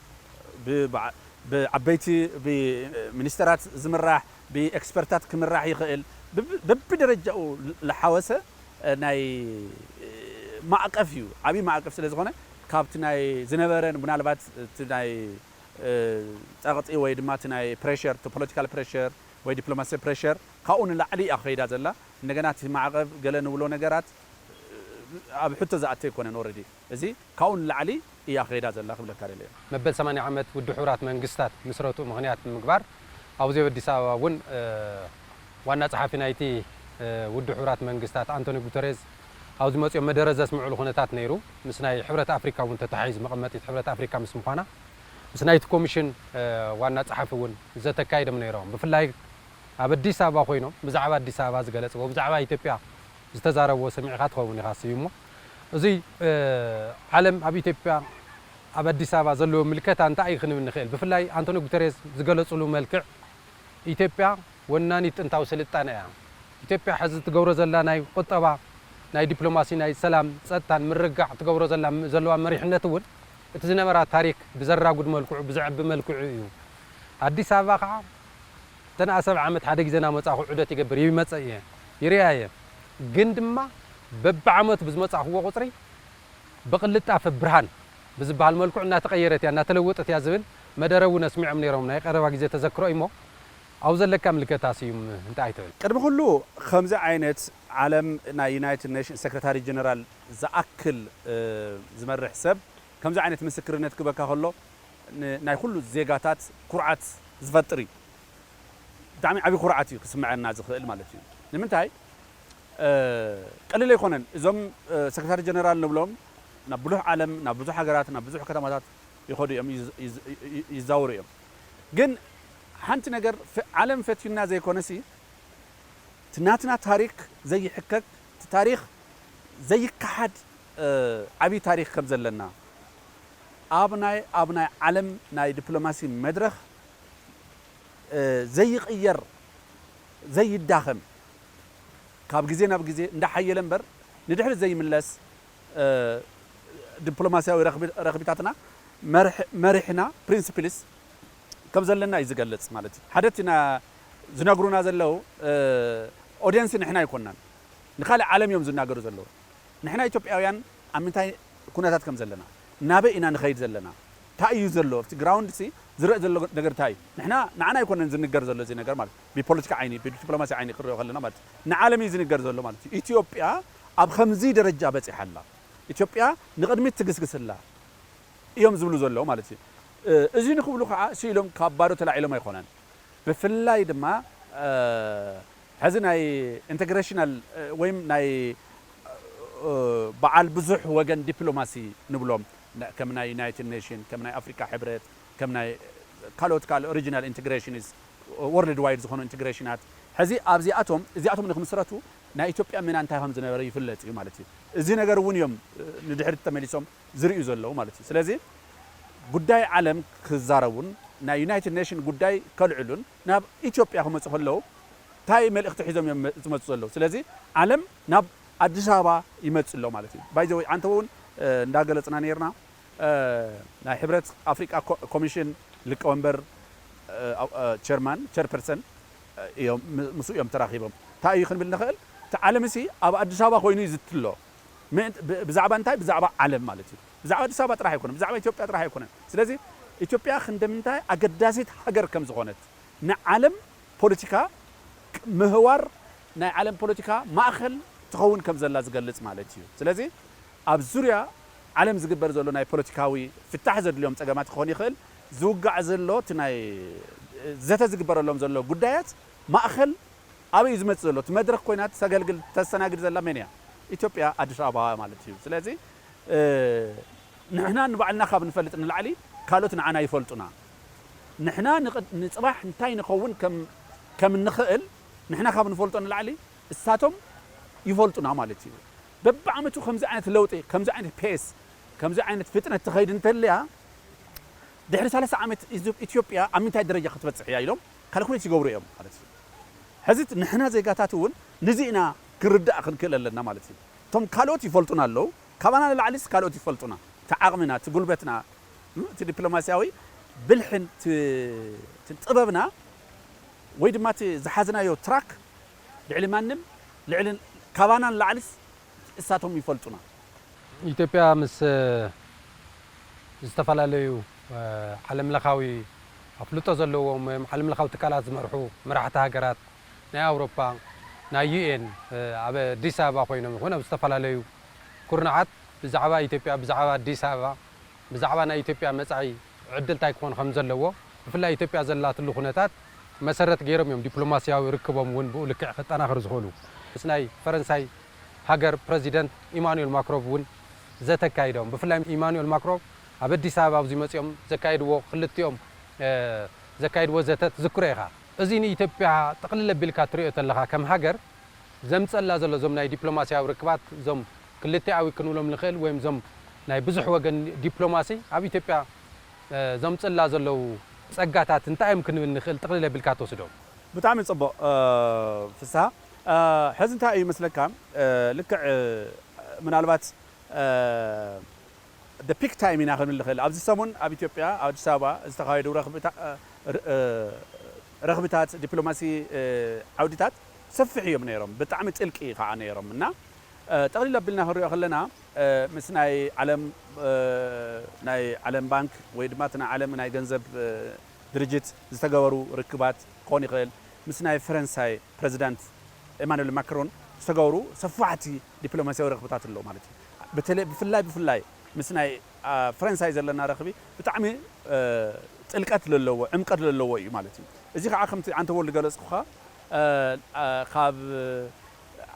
ብዓበይቲ ብሚኒስተራት ዝምራሕ ብኤክስፐርታት ክምራሕ ይኽእል በብደረጃኡ ዝሓወሰ ናይ ማዕቀፍ እዩ። ዓብዪ ማዕቀፍ ስለ ዝኾነ ካብቲ ናይ ዝነበረ ምናልባት እቲ ናይ ፀቕጢ ወይ ድማ እቲ ናይ ፕሬሸር እቲ ፖለቲካል ፕሬሸር ወይ ዲፕሎማሲ ፕሬሸር ካብኡ ንላዕሊ እያ ከይዳ ዘላ። እንደገና እቲ ማዕቐብ ገለ ንብሎ ነገራት ኣብ ሕቶ ዝኣተ ኣይኮነን። ኦረዲ እዚ ካብኡ ንላዕሊ እያ ከይዳ ዘላ ክብለካ ደለ። መበል ሰማንያ ዓመት ውድብ ሕቡራት መንግስታት ምስረቱ ምኽንያት ብምግባር ኣብዚ ኣብ ኣዲስ ኣበባ እውን ዋና ጸሓፊ ናይቲ ውድብ ሕቡራት መንግስታት ኣንቶኒ ጉተሬዝ ኣብ ዝመጽኦ መደረ ዘስምዕሉ ኩነታት ነይሩ። ምስ ናይ ሕብረት ኣፍሪካ እውን ተተሓሒዙ፣ መቐመጢት ሕብረት ኣፍሪካ ምስ ምዃና፣ ምስ ናይቲ ኮሚሽን ዋና ጸሓፊ እውን ዘተካይዶም ነይሮም። ብፍላይ ኣብ ኣዲስ ኣበባ ኮይኖም ብዛዕባ ኣዲስ ኣበባ ዝገለጽዎ፣ ብዛዕባ ኢትዮጵያ ዝተዛረብዎ ሰሚዕካ ትኸውን ኢኻ ስዩሞ። እዚ ዓለም ኣብ ኢትዮጵያ ኣብ ኣዲስ ኣበባ ዘለዎ ምልከታ እንታይ እዩ ክንብል ንኽእል? ብፍላይ ኣንቶኒ ጉተሬዝ ዝገለጽሉ መልክዕ፣ ኢትዮጵያ ወናኒት ጥንታዊ ስልጣነ እያ። ኢትዮጵያ ሕዚ ትገብሮ ዘላ ናይ ቁጠባ፣ ናይ ዲፕሎማሲ፣ ናይ ሰላም፣ ጸጥታን ምርግጋዕ ትገብሮ ዘላ፣ ዘለዋ መሪሕነት እውን እቲ ዝነበራ ታሪክ ብዘራጉድ መልክዑ፣ ብዘዕቢ መልክዑ እዩ። ኣዲስ ኣበባ ከዓ እተን ኣሰብ ዓመት ሓደ ግዜ እናመጻኹ ዑደት ይገብር እየ፣ ይመጸእ እየ፣ ይሪኣ እየ። ግን ድማ በብዓመቱ ብዝመጻእኽዎ ቁጽሪ ብቕልጣፈ ብርሃን ብዝበሃል መልክዑ እናተቐየረት እያ፣ እናተለወጠት እያ ዝብል መደረ እውን ኣስሚዖም ነይሮም። ናይ ቀረባ ግዜ ተዘክሮ እዩሞ፣ ኣብኡ ዘለካ ምልከታ ስዩም እንታይ ትብል? ቅድሚ ኩሉ፣ ከምዚ ዓይነት ዓለም ናይ ዩናይትድ ኔሽንስ ሴክረታሪ ጀነራል ዝኣክል ዝመርሕ ሰብ ከምዚ ዓይነት ምስክርነት ክበካ ከሎ፣ ናይ ኩሉ ዜጋታት ኩርዓት ዝፈጥር እዩ። ብጣዕሚ ዓብዪ ኩርዓት እዩ ክስምዐና ዝኽእል ማለት እዩ። ንምንታይ? ቀሊል ኣይኮነን። እዞም ሴክረታሪ ጀነራል ንብሎም ናብ ብዙሕ ዓለም፣ ናብ ብዙሕ ሃገራት፣ ናብ ብዙሕ ከተማታት ይኸዱ እዮም፣ ይዛወሩ እዮም። ግን ሓንቲ ነገር፣ ዓለም ፈትዩና ዘይኮነሲ፣ እቲ ናትና ታሪክ ዘይሕከክ፣ እቲ ታሪክ ዘይከሓድ ዓብዪ ታሪክ ከም ዘለና፣ ኣብ ናይ ኣብ ናይ ዓለም ናይ ዲፕሎማሲ መድረኽ ዘይቕየር፣ ዘይዳኸም፣ ካብ ግዜ ናብ ግዜ እንዳሓየለ እምበር ንድሕሪት ዘይምለስ ዲፕሎማሲያዊ ረኽብታትና መሪሕና፣ ፕሪንስፕልስ፣ ከም ዘለና እዩ ዝገልጽ ማለት እዩ። ሓደ እቲ ዝነግሩና ዘለዉ ኦድየንስ ንሕና ኣይኮናን፣ ንኻልእ ዓለም እዮም ዝናገሩ ዘለዉ። ንሕና ኢትዮጵያውያን ኣብ ምንታይ ኩነታት ከም ዘለና፣ ናበይ ኢና ንኸይድ ዘለና፣ እንታይ እዩ ዘሎ ኣብቲ ግራውንድ ሲ ዝረእ ዘሎ ነገር እንታይ እዩ? ንሕና ንዓና ኣይኮነን ዝንገር ዘሎ እዚ ነገር ማለት ብፖለቲካ ዓይኒ ብዲፕሎማሲ ዓይኒ ክረኦ ከለና ማለት ንዓለም እዩ ዝንገር ዘሎ ማለት እዩ። ኢትዮጵያ ኣብ ከምዚ ደረጃ በጺሓ ኣላ፣ ኢትዮጵያ ንቕድሚት ትግስግስ ኣላ እዮም ዝብሉ ዘለዉ ማለት እዩ። እዚ ንክብሉ ከዓ ስኢሎም ካብ ባዶ ተላዒሎም ኣይኮነን። ብፍላይ ድማ ሕዚ ናይ ኢንተግሬሽናል ወይም ናይ በዓል ብዙሕ ወገን ዲፕሎማሲ ንብሎም፣ ከም ናይ ዩናይትድ ኔሽን፣ ከም ናይ ኣፍሪካ ሕብረት፣ ከም ናይ ካልኦት ካልኦ ሪጂናል ኢንተግሬሽንስ፣ ወርልድ ዋይድ ዝኾኑ ኢንተግሬሽናት፣ ሕዚ ኣብዚኣቶም እዚኣቶም ንክምስረቱ ናይ ኢትዮጵያ ሚና እንታይ ከም ዝነበረ ይፍለጥ እዩ ማለት እዩ። እዚ ነገር እውን እዮም ንድሕሪት ተመሊሶም ዝርእዩ ዘለዉ ማለት እዩ። ስለዚ ጉዳይ ዓለም ክዛረቡን ናይ ዩናይትድ ኔሽን ጉዳይ ከልዕሉን ናብ ኢትዮጵያ ክመፁ ከለዉ እንታይ መልእኽቲ ሒዞም እዮም ዝመፁ ዘለዉ? ስለዚ ዓለም ናብ ኣዲስ ኣበባ ይመፅእ ኣሎ ማለት እዩ። ባይዘወይ ኣንተ እውን እንዳገለፅና ነርና፣ ናይ ሕብረት ኣፍሪቃ ኮሚሽን ሊቀወንበር፣ ቸርማን፣ ቸርፐርሰን እዮም፣ ምስኡ እዮም ተራኺቦም። እንታይ እዩ ክንብል ንኽእል? እቲ ዓለም ሲ ኣብ ኣዲስ ኣበባ ኮይኑ እዩ ዝትሎ። ብዛዕባ እንታይ? ብዛዕባ ዓለም ማለት እዩ። ብዛዕባ ኣዲስ ኣበባ ጥራሕ ኣይኮነን፣ ብዛዕባ ኢትዮጵያ ጥራሕ ኣይኮነን። ስለዚ ኢትዮጵያ ክንደምንታይ ኣገዳሲት ሃገር ከም ዝኾነት፣ ንዓለም ፖለቲካ ምህዋር፣ ናይ ዓለም ፖለቲካ ማእኸል ትኸውን ከም ዘላ ዝገልጽ ማለት እዩ። ስለዚ ኣብ ዙርያ ዓለም ዝግበር ዘሎ ናይ ፖለቲካዊ ፍታሕ ዘድልዮም ጸገማት ክኾን ይኽእል፣ ዝውጋዕ ዘሎ እቲ ናይ ዘተ ዝግበረሎም ዘሎ ጉዳያት ማእኸል ኣበይ እዩ ዝመጽእ ዘሎ? እቲ መድረኽ ኮይና ተገልግል ተስተናግድ ዘላ መን እያ? ኢትዮጵያ ኣዲስ ኣበባ ማለት እዩ። ስለዚ ንሕና ንባዕልና ካብ ንፈልጥ ንላዕሊ ካልኦት ንዓና ይፈልጡና። ንሕና ንጽባሕ እንታይ ንኸውን ከም እንኽእል ንሕና ካብ ንፈልጦ ንላዕሊ እሳቶም ይፈልጡና ማለት እዩ። በብዓመቱ ከምዚ ዓይነት ለውጢ፣ ከምዚ ዓይነት ፔስ፣ ከምዚ ዓይነት ፍጥነት ትኸይድ እንተልያ ድሕሪ ሰላሳ ዓመት ኢትዮጵያ ኣብ ምንታይ ደረጃ ክትበፅሕ እያ ኢሎም ካልኩሌት ይገብሩ እዮም ማለት እዩ። ሕዚ ንሕና ዜጋታት እውን ንዚ ኢና ክንርዳእ ክንክእል ኣለና ማለት እዩ። እቶም ካልኦት ይፈልጡና ኣለዉ፣ ካባና ንላዕሊስ ካልኦት ይፈልጡና። እቲ ዓቕምና፣ እቲ ጉልበትና፣ እቲ ዲፕሎማሲያዊ ብልሕን እቲ ጥበብና ወይ ድማ እቲ ዝሓዝናዮ ትራክ ልዕሊ ማንም፣ ልዕሊ ካባና ንላዕሊስ እሳቶም ይፈልጡና። ኢትዮጵያ ምስ ዝተፈላለዩ ዓለም ለኻዊ ኣፍልጦ ዘለዎም ወይም ዓለም ለኻዊ ትካላት ዝመርሑ መራሕቲ ሃገራት ናይ ኣውሮፓ፣ ናይ ዩ ኤን ኣብ ኣዲስ ኣበባ ኮይኖም ይኹን ኣብ ዝተፈላለዩ ኩርናዓት ብዛዕባ ኢትዮጵያ፣ ብዛዕባ ኣዲስ ኣበባ፣ ብዛዕባ ናይ ኢትዮጵያ መጻኢ ዕድል እንታይ ክኾን ከም ዘለዎ፣ ብፍላይ ኢትዮጵያ ዘላትሉ ኩነታት መሰረት ገይሮም እዮም ዲፕሎማሲያዊ ርክቦም እውን ብኡ ልክዕ ከጠናኽሩ ዝኽእሉ። ምስ ናይ ፈረንሳይ ሃገር ፕረዚደንት ኢማኑኤል ማክሮን እውን ዘተ ኣካይዶም። ብፍላይ ኢማኑኤል ማክሮን ኣብ ኣዲስ ኣበባ ኣብዚ መፂኦም ዘካይድዎ ክልቲኦም ዘካይድዎ ዘተ ትዝክሮ ኢኻ። እዚ ንኢትዮጵያ ጥቕልል ኣቢልካ ትሪኦ ተለኻ ከም ሃገር ዘምፀላ ዘሎ እዞም ናይ ዲፕሎማሲያዊ ርክባት እዞም ክልቲኣዊ ክንብሎም ንኽእል ወይም እዞም ናይ ብዙሕ ወገን ዲፕሎማሲ ኣብ ኢትዮጵያ ዘምፅላ ዘለዉ ፀጋታት እንታይ እዮም ክንብል ንኽእል ጥቕልል ኣቢልካ ትወስዶ? ብጣዕሚ ፅቡቕ ፍስሃ። ሕዚ እንታይ እዩ መስለካ ልክዕ ምናልባት ፒክ ታይም ኢና ክንብል ንኽእል። ኣብዚ ሰሙን ኣብ ኢትዮጵያ ኣብ ኣዲስ ኣበባ ዝተኻየዱ ረኽብታት ዲፕሎማሲ ዓውድታት ሰፊሕ እዮም ነይሮም፣ ብጣዕሚ ጥልቂ ከዓ ነይሮም እና ጠቕሊል ኣቢልና ክንሪኦ ከለና ምስ ናይ ዓለም ናይ ዓለም ባንክ ወይ ድማ እቲ ናይ ዓለም ናይ ገንዘብ ድርጅት ዝተገበሩ ርክባት ክኾን ይኽእል፣ ምስ ናይ ፈረንሳይ ፕረዚዳንት ኤማኑኤል ማክሮን ዝተገበሩ ሰፋሕቲ ዲፕሎማሲያዊ ረኽብታት ኣለዉ ማለት እዩ። ብፍላይ ብፍላይ ምስ ናይ ፈረንሳይ ዘለና ረኽቢ ብጣዕሚ ጥልቀት ዘለዎ ዕምቀት ዘለዎ እዩ ማለት እዩ። እዚ ከዓ ከምቲ ዓንተቦል ዝገለፅኩኻ ካብ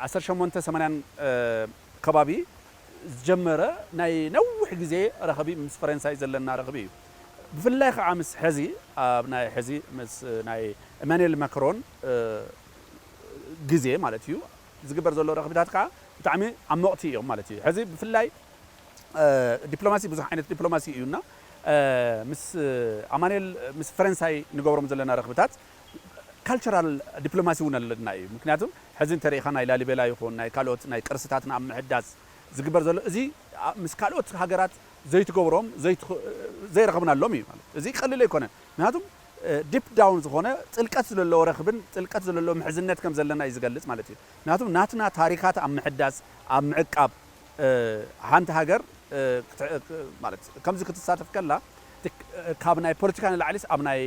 ዓሰርተ ሸሞንተ ሰማንያን ከባቢ ዝጀመረ ናይ ነዊሕ ግዜ ረኽቢ ምስ ፈረንሳይ ዘለና ረኽቢ እዩ። ብፍላይ ከዓ ምስ ሕዚ ኣብ ናይ ሕዚ ምስ ናይ ኤማኑኤል ማክሮን ግዜ ማለት እዩ ዝግበር ዘሎ ረኽብታት ከዓ ብጣዕሚ ዓሞቕቲ እዮም ማለት እዩ። ሕዚ ብፍላይ ዲፕሎማሲ ብዙሕ ዓይነት ዲፕሎማሲ እዩና ምስ ኣማኑኤል ምስ ፈረንሳይ ንገብሮም ዘለና ረኽብታት ካልቸራል ዲፕሎማሲ እውን ኣለና እዩ። ምክንያቱም ሕዚ እንተሪኢኻ ናይ ላሊበላ ይኹን ናይ ካልኦት ናይ ቅርስታትና ኣብ ምሕዳስ ዝግበር ዘሎ እዚ ምስ ካልኦት ሃገራት ዘይትገብሮም ዘይረኸብናሎም እዩ ማለት እዚ ቀሊል ኣይኮነን። ምክንያቱም ዲፕ ዳውን ዝኾነ ጥልቀት ዝለለዎ ረኽብን ጥልቀት ዝለለዎ ምሕዝነት ከም ዘለና እዩ ዝገልጽ ማለት እዩ። ምክንያቱም ናትና ታሪካት ኣብ ምሕዳስ ኣብ ምዕቃብ ሓንቲ ሃገር ማለት ከምዚ ክትሳተፍ ከላ ካብ ናይ ፖለቲካ ንላዕሊስ ኣብ ናይ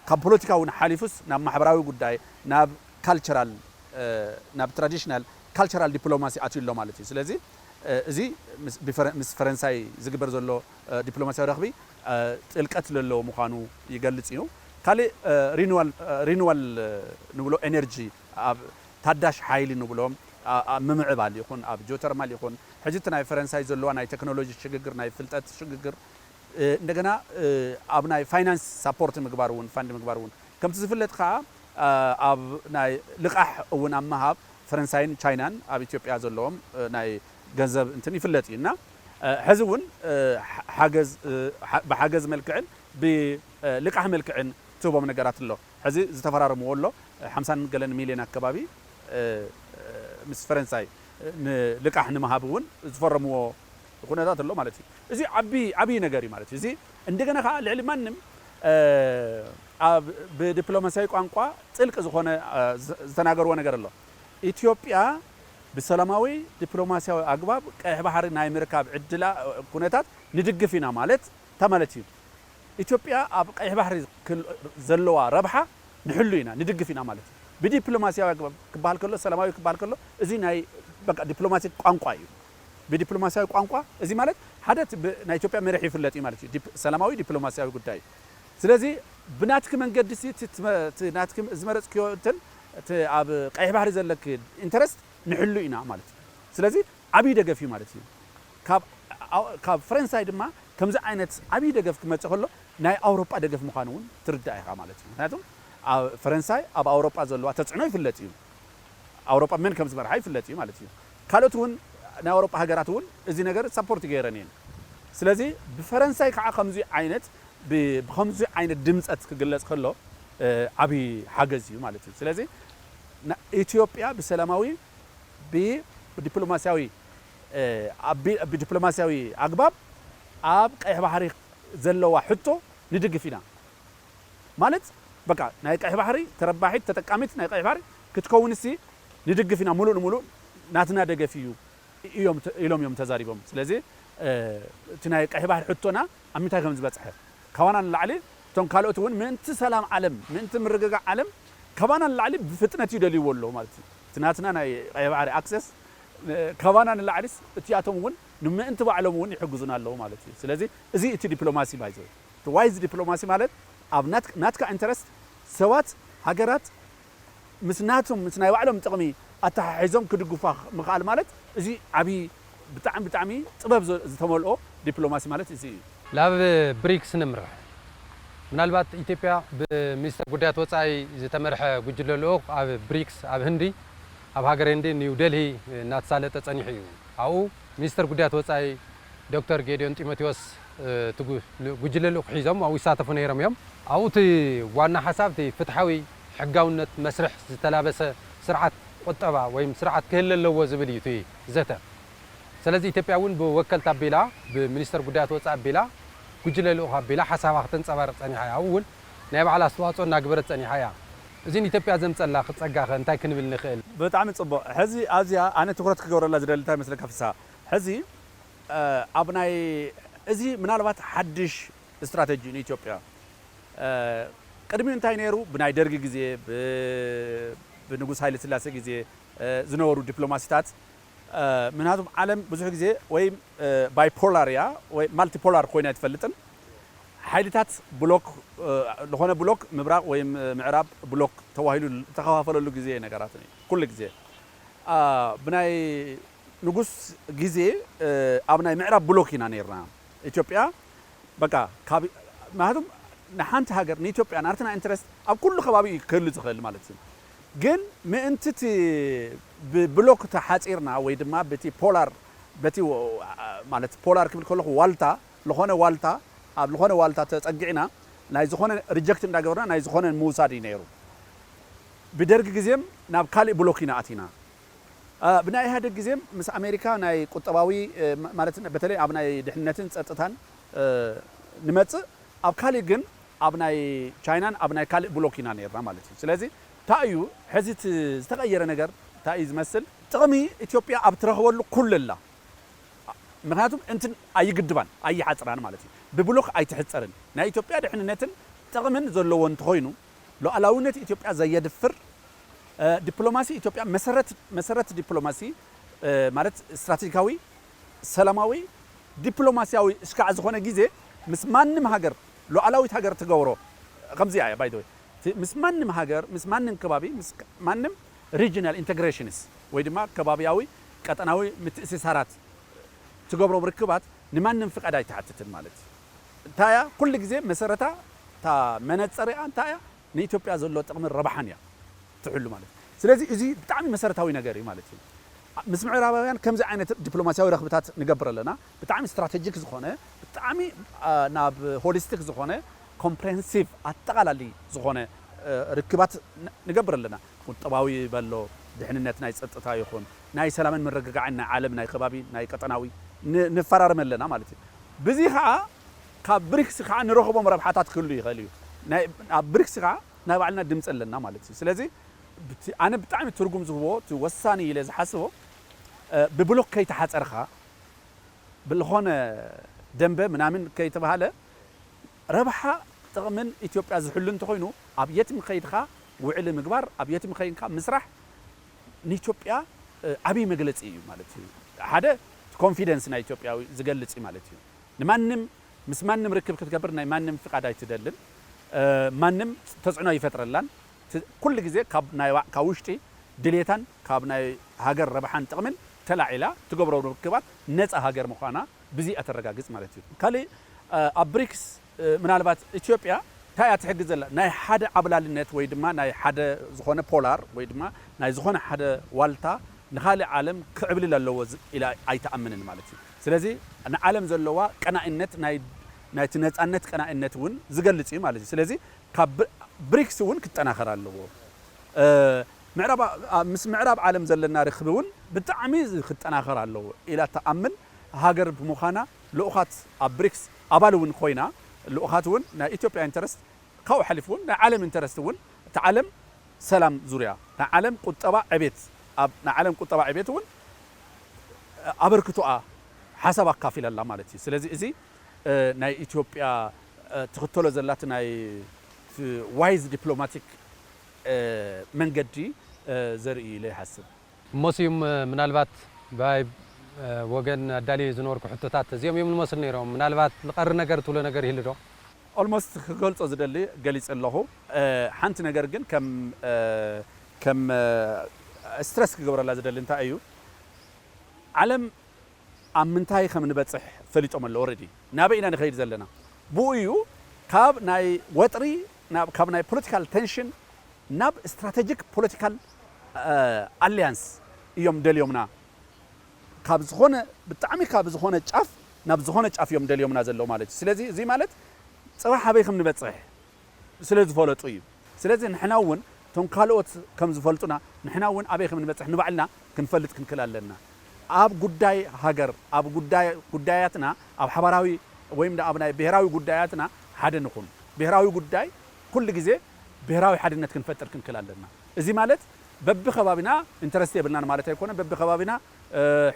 ካብ ፖለቲካ እውን ሓሊፉስ ናብ ማሕበራዊ ጉዳይ ናብ ካልቸራል ናብ ትራዲሽናል ካልቸራል ዲፕሎማሲ ኣትዩ ኣሎ ማለት እዩ። ስለዚ እዚ ምስ ፈረንሳይ ዝግበር ዘሎ ዲፕሎማሲያዊ ረኽቢ ጥልቀት ዘለዎ ምዃኑ ይገልጽ እዩ። ካልእ ሪኒዋል ንብሎ ኤነርጂ ኣብ ታዳሽ ሓይሊ ንብሎ ኣብ ምምዕባል ይኹን ኣብ ጂኦተርማል ይኹን ሕጂ እቲ ናይ ፈረንሳይ ዘለዋ ናይ ቴክኖሎጂ ሽግግር ናይ ፍልጠት ሽግግር እንደገና ኣብ ናይ ፋይናንስ ሳፖርት ምግባር እውን ፋንድ ምግባር እውን ከምቲ ዝፍለጥ ከዓ ኣብ ናይ ልቃሕ እውን ኣብ ምሃብ ፈረንሳይን ቻይናን ኣብ ኢትዮጵያ ዘለዎም ናይ ገንዘብ እንትን ይፍለጥ እዩ እና ሕዚ እውን ሓገዝ ብሓገዝ መልክዕን ብልቃሕ መልክዕን ትህቦም ነገራት ኣሎ። ሕዚ ዝተፈራረምዎ ኣሎ ሓምሳን ገለን ሚልዮን ኣከባቢ ምስ ፈረንሳይ ንልቃሕ ንምሃብ እውን ዝፈረምዎ ኩነታት ኣሎ ማለት እዩ። እዚ ዓቢ ዓብዪ ነገር እዩ ማለት እዩ። እዚ እንደገና ከዓ ልዕሊ ማንም ኣብ ብዲፕሎማሲያዊ ቋንቋ ጥልቂ ዝኾነ ዝተናገርዎ ነገር ኣሎ። ኢትዮጵያ ብሰላማዊ ዲፕሎማሲያዊ ኣግባብ ቀይሕ ባሕሪ ናይ ምርካብ ዕድላ ኩነታት ንድግፍ ኢና ማለት እንታይ ማለት እዩ? ኢትዮጵያ ኣብ ቀይሕ ባሕሪ ዘለዋ ረብሓ ንሕሉ ኢና ንድግፍ ኢና ማለት እዩ። ብዲፕሎማሲያዊ ኣግባብ ክበሃል ከሎ ሰላማዊ ክበሃል ከሎ እዚ ናይ በቃ ዲፕሎማሲ ቋንቋ እዩ። ብዲፕሎማሲያዊ ቋንቋ እዚ ማለት ሓደ ናይ ኢትዮጵያ መሪሕ ይፍለጥ እዩ ማለት እዩ። ሰላማዊ ዲፕሎማሲያዊ ጉዳይ እዩ። ስለዚ ብናትኪ መንገዲ ናትኪ ዝመረፅክዮ እንትን ኣብ ቀይሕ ባሕሪ ዘለክ ኢንተረስት ንሕሉ ኢና ማለት እዩ። ስለዚ ዓብዪ ደገፍ እዩ ማለት እዩ። ካብ ፈረንሳይ ድማ ከምዚ ዓይነት ዓብዪ ደገፍ ክመፅእ ከሎ ናይ ኣውሮጳ ደገፍ ምዃኑ እውን ትርዳእ ኢኻ ማለት እዩ። ምክንያቱም ፈረንሳይ ኣብ ኣውሮጳ ዘለዋ ተፅዕኖ ይፍለጥ እዩ። ኣውሮጳ መን ከም ዝመርሓ ይፍለጥ እዩ ማለት እዩ። ካልኦት እውን ናይ ኣውሮጳ ሃገራት እውን እዚ ነገር ሳፖርት ገይረን እየን። ስለዚ ብፈረንሳይ ከዓ ከምዚ ዓይነት ብከምዚ ዓይነት ድምፀት ክግለፅ ከሎ ዓብዪ ሓገዝ እዩ ማለት እዩ። ስለዚ ኢትዮጵያ ብሰላማዊ ብዲፕሎማሲያዊ ብዲፕሎማሲያዊ ኣግባብ ኣብ ቀይሕ ባሕሪ ዘለዋ ሕቶ ንድግፍ ኢና ማለት በቃ ናይ ቀይሕ ባሕሪ ተረባሒት ተጠቃሚት ናይ ቀይሕ ባሕሪ ክትከውን ሲ ንድግፍ ኢና ሙሉእ ንሙሉእ ናትና ደገፍ እዩ ኢሎም እዮም ተዛሪቦም። ስለዚ እቲ ናይ ቀይሕ ባሕሪ ሕቶና ኣብ ምንታይ ከም ዝበፅሐ ካባና ንላዕሊ እቶም ካልኦት እውን ምእንቲ ሰላም ዓለም ምእንቲ ምርግጋዕ ዓለም ካባና ንላዕሊ ብፍጥነት ይደልይዎ ኣለዉ ማለት እዩ። እቲ ናትና ናይ ቀይሕ ባሕሪ ኣክሰስ ካባና ንላዕሊስ እቲኣቶም እውን ንምእንቲ ባዕሎም እውን ይሕግዙና ኣለዉ ማለት እዩ። ስለዚ እዚ እቲ ዲፕሎማሲ ባይዘ እቲ ዋይዝ ዲፕሎማሲ ማለት ኣብ ናትካ ኢንተረስት ሰባት ሃገራት ምስ ናቶም ምስ ናይ ባዕሎም ጥቕሚ ኣተሓሒዞም ክድግፋ ምኽኣል ማለት እዚ ዓብዪ ብጣዕሚ ብጣዕሚ ጥበብ ዘ- ዝተመልኦ ዲፕሎማሲ ማለት እዚ እዩ። ናብ ብሪክስ ንምርሕ። ምናልባት ኢትዮጵያ ብሚኒስተር ጉዳያት ወፃኢ ዝተመርሐ ጉጅለ ልኡኽ ኣብ ብሪክስ ኣብ ህንዲ ኣብ ሃገረ ህንዲ ኒው ደልሂ እናተሳለጠ ፀኒሑ እዩ። ኣብኡ ሚኒስተር ጉዳያት ወፃኢ ዶክተር ጌዲዮን ጢሞቴዎስ እቲ ጉ- ጉጅለ ልኡኽ ሒዞም ኣብኡ ይሳተፉ ነይሮም እዮም። ኣብኡ እቲ ዋና ሓሳብ እቲ ፍትሓዊ ሕጋውነት መስርሕ ዝተላበሰ ስርዓት ቁጠባ ወይም ስርዓት ክህለ ኣለዎ ዝብል እዩ እቲ ዘተ። ስለዚ ኢትዮጵያ እውን ብወከልታ ኣቢላ ብሚኒስተር ጉዳያት ወፃኢ ኣቢላ ጉጅለ ልኡኽ ኣቢላ ሓሳባ ክተንፀባርቕ ፀኒሓ እያ። ኣብኡ እውን ናይ ባዕላ ኣስተዋፅኦ እናግበረት ፀኒሓ እያ። እዚ ንኢትዮጵያ ዘምፀላ ክፀጋኸ እንታይ ክንብል ንኽእል? ብጣዕሚ ፅቡቕ። ሕዚ ኣብዚኣ ኣነ ትኩረት ክገብረላ ዝደሊ እንታይ መስለካ ፍስሃ? ሕዚ ኣብ ናይ እዚ ምናልባት ሓድሽ ስትራተጂ ንኢትዮጵያ ቅድሚኡ እንታይ ነይሩ? ብናይ ደርጊ ግዜ ብንጉስ ሃይለ ስላሴ ግዜ ዝነበሩ ዲፕሎማሲታት ምክንያቱም ዓለም ብዙሕ ግዜ ወይ ባይፖላር እያ ወይ ማልቲፖላር ኮይና ኣይትፈልጥን። ሓይልታት ብሎክ ዝኾነ ብሎክ ምብራቕ ወይ ምዕራብ ብሎክ ተባሂሉ ዝተኸፋፈለሉ ግዜ ነገራት ኩሉ ግዜ ብናይ ንጉስ ግዜ ኣብ ናይ ምዕራብ ብሎክ ኢና ነርና። ኢትዮጵያ በቃ ካብ ምክንያቱም ንሓንቲ ሃገር ንኢትዮጵያ ናርትና ኢንትረስት ኣብ ኩሉ ከባቢ እዩ ክህሉ ዝኽእል ማለት እዩ። ግን ምእንቲ እቲ ብብሎክ ተሓፂርና ወይ ድማ በቲ ፖላር በቲ ማለት ፖላር ክብል ከለኹ ዋልታ ዝኾነ ዋልታ ኣብ ዝኾነ ዋልታ ተፀጊዕና ናይ ዝኾነ ሪጀክት እንዳገበርና ናይ ዝኾነ ምውሳድ እዩ ነይሩ። ብደርጊ ግዜም ናብ ካሊእ ብሎክ ኢና ኣቲና። ብናይ ኢህኣደግ ግዜም ምስ ኣሜሪካ ናይ ቁጠባዊ ማለት በተለይ ኣብ ናይ ድሕነትን ፀጥታን ንመፅእ ኣብ ካሊእ ግን ኣብ ናይ ቻይናን ኣብ ናይ ካልእ ብሎክ ኢና ነርና ማለት እዩ። ስለዚ እንታይ እዩ ሕዚ እቲ ዝተቐየረ ነገር እንታይ እዩ ዝመስል? ጥቕሚ ኢትዮጵያ ኣብ ትረኽበሉ ኩሉ ኣላ። ምክንያቱም እንትን ኣይግድባን ኣይሓፅራን ማለት እዩ። ብብሎክ ኣይትሕፀርን። ናይ ኢትዮጵያ ድሕንነትን ጥቕምን ዘለዎ እንተኾይኑ ሉዓላውነት ኢትዮጵያ ዘየድፍር ዲፕሎማሲ ኢትዮጵያ መሰረት መሰረት ዲፕሎማሲ ማለት ስትራቴጂካዊ ሰላማዊ ዲፕሎማሲያዊ እስካዕ ዝኾነ ግዜ ምስ ማንም ሃገር ሉዓላዊት ሃገር ትገብሮ ከምዚኣ እያ ባይደወይ ምስ ማንም ሃገር ምስ ማንም ከባቢ ምስ ማንም regional integrations ወይ ድማ ከባቢያዊ ቀጠናዊ ምትእስሳራት ትገብሮም ርክባት ንማንም ፍቃድ ኣይትሓትትን ማለት እዩ። እንታይ እያ ኩሉ ግዜ መሰረታ እታ መነፀሪኣ እንታይ እያ ንኢትዮጵያ ዘሎ ጥቕምን ረብሓን እያ ትሕሉ ማለት እዩ። ስለዚ እዚ ብጣዕሚ መሰረታዊ ነገር እዩ ማለት እዩ። ምስ ምዕራባውያን ከምዚ ዓይነት ዲፕሎማሲያዊ ረኽብታት ንገብር ኣለና። ብጣዕሚ ስትራቴጂክ ዝኾነ ብጣዕሚ ናብ ሆሊስቲክ ዝኾነ ኮምፕሬሄንሲቭ ኣጠቓላሊ ዝኾነ ርክባት ንገብር ኣለና። ቁጠባዊ በሎ ድሕንነት ናይ ፀጥታ ይኹን ናይ ሰላምን ምርግጋዕን ናይ ዓለም ናይ ከባቢ ናይ ቀጠናዊ ንፈራርም ኣለና ማለት እዩ። ብዚ ከዓ ካብ ብሪክስ ከዓ ንረኽቦም ረብሓታት ክህሉ ይኽእል እዩ። ኣብ ብሪክስ ከዓ ናይ ባዕልና ድምፂ ኣለና ማለት እዩ። ስለዚ ኣነ ብጣዕሚ ትርጉም ዝህቦ እቲ ወሳኒ ኢለ ዝሓስቦ ብብሎክ ከይተሓፀርካ ብልኾነ ደንበ ምናምን ከይተባሃለ ረብሓ ጥቕምን ኢትዮጵያ ዝሕሉ እንተኾይኑ ኣብ የትም ከይድካ ውዕሊ ምግባር ኣብ የትም ከይድካ ምስራሕ ንኢትዮጵያ ዓብዪ መግለፂ እዩ ማለት እዩ። ሓደ ኮንፊደንስ ናይ ኢትዮጵያዊ ዝገልፅ እዩ ማለት እዩ። ንማንም ምስ ማንም ርክብ ክትገብር ናይ ማንም ፍቃድ ኣይትደልን። ማንም ተፅዕኖ ኣይፈጥረላን። ኩሉ ግዜ ካብ ናይ ካብ ውሽጢ ድሌታን ካብ ናይ ሃገር ረብሓን ጥቕምን ተላዒላ ትገብሮ ርክባት ነፃ ሃገር ምዃና ብዚ እያ ተረጋግፅ ማለት እዩ። ካሊእ ኣብ ብሪክስ ምናልባት ኢትዮጵያ እንታይ እያ ትሕግዝ ዘላ ናይ ሓደ ዓብላልነት ወይ ድማ ናይ ሓደ ዝኾነ ፖላር ወይ ድማ ናይ ዝኾነ ሓደ ዋልታ ንኻሊእ ዓለም ክዕብልል ኣለዎ ኢላ ኣይትኣምንን ማለት እዩ። ስለዚ ንዓለም ዘለዋ ቀናኢነት ናይቲ ነፃነት ቀናኢነት እውን ዝገልፅ እዩ ማለት እዩ። ስለዚ ካብ ብሪክስ እውን ክጠናኸር ኣለዎ። ምስ ምዕራብ ዓለም ዘለና ርክብ እውን ብጣዕሚ ክጠናኸር ኣለዎ ኢላ ትኣምን ሃገር ብምዃና ልኡኻት ኣብ ብሪክስ ኣባል እውን ኮይና ልኡኻት እውን ናይ ኢትዮጵያ ኢንተረስት ካብኡ ሓሊፉ እውን ናይ ዓለም ኢንተረስት እውን እቲ ዓለም ሰላም ዙርያ ናይ ዓለም ቁጠባ ዕቤት ኣብ ናይ ዓለም ቁጠባ ዕቤት እውን ኣበርክቶኣ ሓሳብ ኣካፊላ ኣላ ማለት እዩ። ስለዚ እዚ ናይ ኢትዮጵያ ትኽተሎ ዘላት ናይ ዋይዝ ዲፕሎማቲክ መንገዲ ዘርኢ ኢለ ይሓስብ። እሞ ስዩም ምናልባት ብኣይ ወገን ኣዳልየ ዝነበርኩ ሕቶታት እዚኦም እዮም ዝመስሉ ነይሮም። ምናልባት ዝቐሪ ነገር ትብሎ ነገር ይህሉ ዶ? Almost ክገልጾ ዝደሊ ገሊጸ ኣለኹ። ሓንቲ ነገር ግን ከም ከም stress ክገብረላ ዝደሊ እንታይ እዩ፣ ዓለም ኣብ ምንታይ ከም ንበጽሕ ፈሊጦም ኣለዉ። Already ናበይ ኢና ንኸይድ ዘለና? ብኡ እዩ ካብ ናይ ወጥሪ፣ ካብ ናይ political tension ናብ strategic political alliance እዮም ደልዮምና። ካብ ዝኾነ ብጣዕሚ ካብ ዝኾነ ጫፍ ናብ ዝኾነ ጫፍ እዮም ደልዮምና ዘለዉ ማለት እዩ። ስለዚ እዚ ማለት ጽባሕ ኣበይ ከም ንበጽሕ ስለ ዝፈለጡ እዩ። ስለዚ ንሕና እውን እቶም ካልኦት ከም ዝፈልጡና ንሕና እውን ኣበይ ከም ንበጽሕ ንባዕልና ክንፈልጥ ክንክእል ኣለና። ኣብ ጉዳይ ሃገር፣ ኣብ ጉዳይ ጉዳያትና ኣብ ሓባራዊ ወይም ኣብ ናይ ብሔራዊ ጉዳያትና ሓደ ንኹን። ብሔራዊ ጉዳይ ኩሉ ግዜ ብሔራዊ ሓድነት ክንፈጥር ክንክእል ኣለና። እዚ ማለት በብከባቢና interest የብልናን ማለት ኣይኮነን፣ በብከባቢና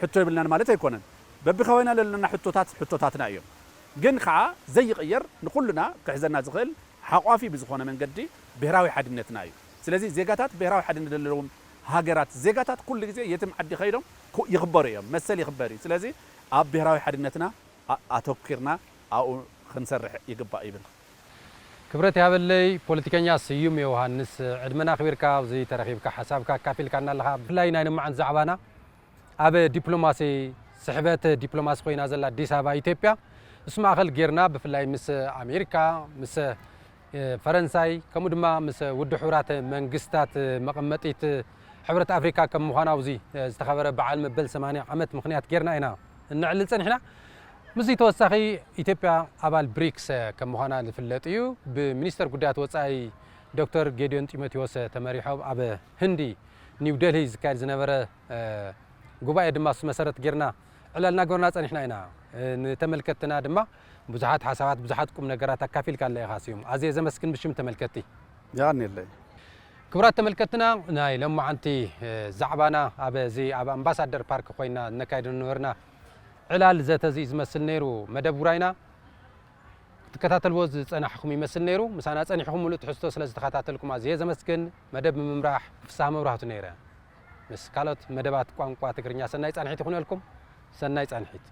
ሕቶ የብልናን ማለት ኣይኮነን። በብከባቢና ለለና ሕቶታት ሕቶታትና እዮም። ግን ከዓ ዘይቕየር ንኹልና ክሕዘና ዝኽእል ሓቋፊ ብዝኾነ መንገዲ ብሔራዊ ሓድነትና እዩ። ስለዚ ዜጋታት ብሔራዊ ሓድነት ዘለዎም ሃገራት ዜጋታት ኩሉ ግዜ የትም ዓዲ ከይዶም ይኽበሩ እዮም፣ መሰል ይኽበር እዩ። ስለዚ ኣብ ብሔራዊ ሓድነትና ኣተኲርና ኣብኡ ክንሰርሕ ይግባእ ይብል። ክብረት ያበለይ ፖለቲከኛ ስዩም ዮሃንስ፣ ዕድመና ኣኽቢርካ ኣብዚ ተረኺብካ ሓሳብካ ኣካፊልካና ኣለኻ። ብፍላይ ናይ ንማዓንት ዛዕባና ኣብ ዲፕሎማሲ ስሕበት ዲፕሎማሲ ኮይና ዘላ ኣዲስ ኣበባ ኢትዮጵያ ምስ ማእኸል ጌርና ብፍላይ ምስ ኣሜሪካ ምስ ፈረንሳይ ከምኡ ድማ ምስ ውድብ ሕቡራት መንግስታት መቐመጢት ሕብረት ኣፍሪካ ከም ምዃና ኣብዚ ዝተኸበረ በዓል መበል ሰማንያ ዓመት ምኽንያት ጌርና ኢና እነዕልል ጸኒሕና። ምስዚ ተወሳኺ ኢትዮጵያ ኣባል ብሪክስ ከም ምዃና ዝፍለጥ እዩ። ብሚኒስተር ጉዳያት ወጻኢ ዶክተር ጌዲዮን ጢሞቴዎስ ተመሪሖም ኣብ ህንዲ ኒው ደልሂ ዝካየድ ዝነበረ ጉባኤ ድማ እሱ መሰረት ጌርና ዕላል እናገበርና ጸኒሕና ኢና። ንተመልከትና ድማ ብዙሓት ሓሳባት ብዙሓት ቁም ነገራት ኣካፊልካ ኣለ ኢኻ ስዩም። ኣዝየ ዘመስግን ብሽም ተመልከትቲ። ያኔለይ። ክቡራት ተመልከትና ናይ ሎማዓንቲ ዛዕባና ኣብ እዚ ኣብ ኣምባሳደር ፓርክ ኮይና ነካይዶ ነበርና ዕላል ዘተ እዚ ዝመስል ነይሩ። መደብ ውራይና ክትከታተልዎ ዝጸናሕኹም ይመስል ነይሩ። ምሳና ጸኒሕኹም ሙሉእ ትሕዝቶ ስለ ዝተኸታተልኩም ኣዝየ ዘመስግን። መደብ ምምራሕ ፍስሃ መብራህቱ ነይረ። ምስ ካልኦት መደባት ቋንቋ ትግርኛ ሰናይ ጻንሒት ይኹነልኩም። ሰናይ ጻንሒት።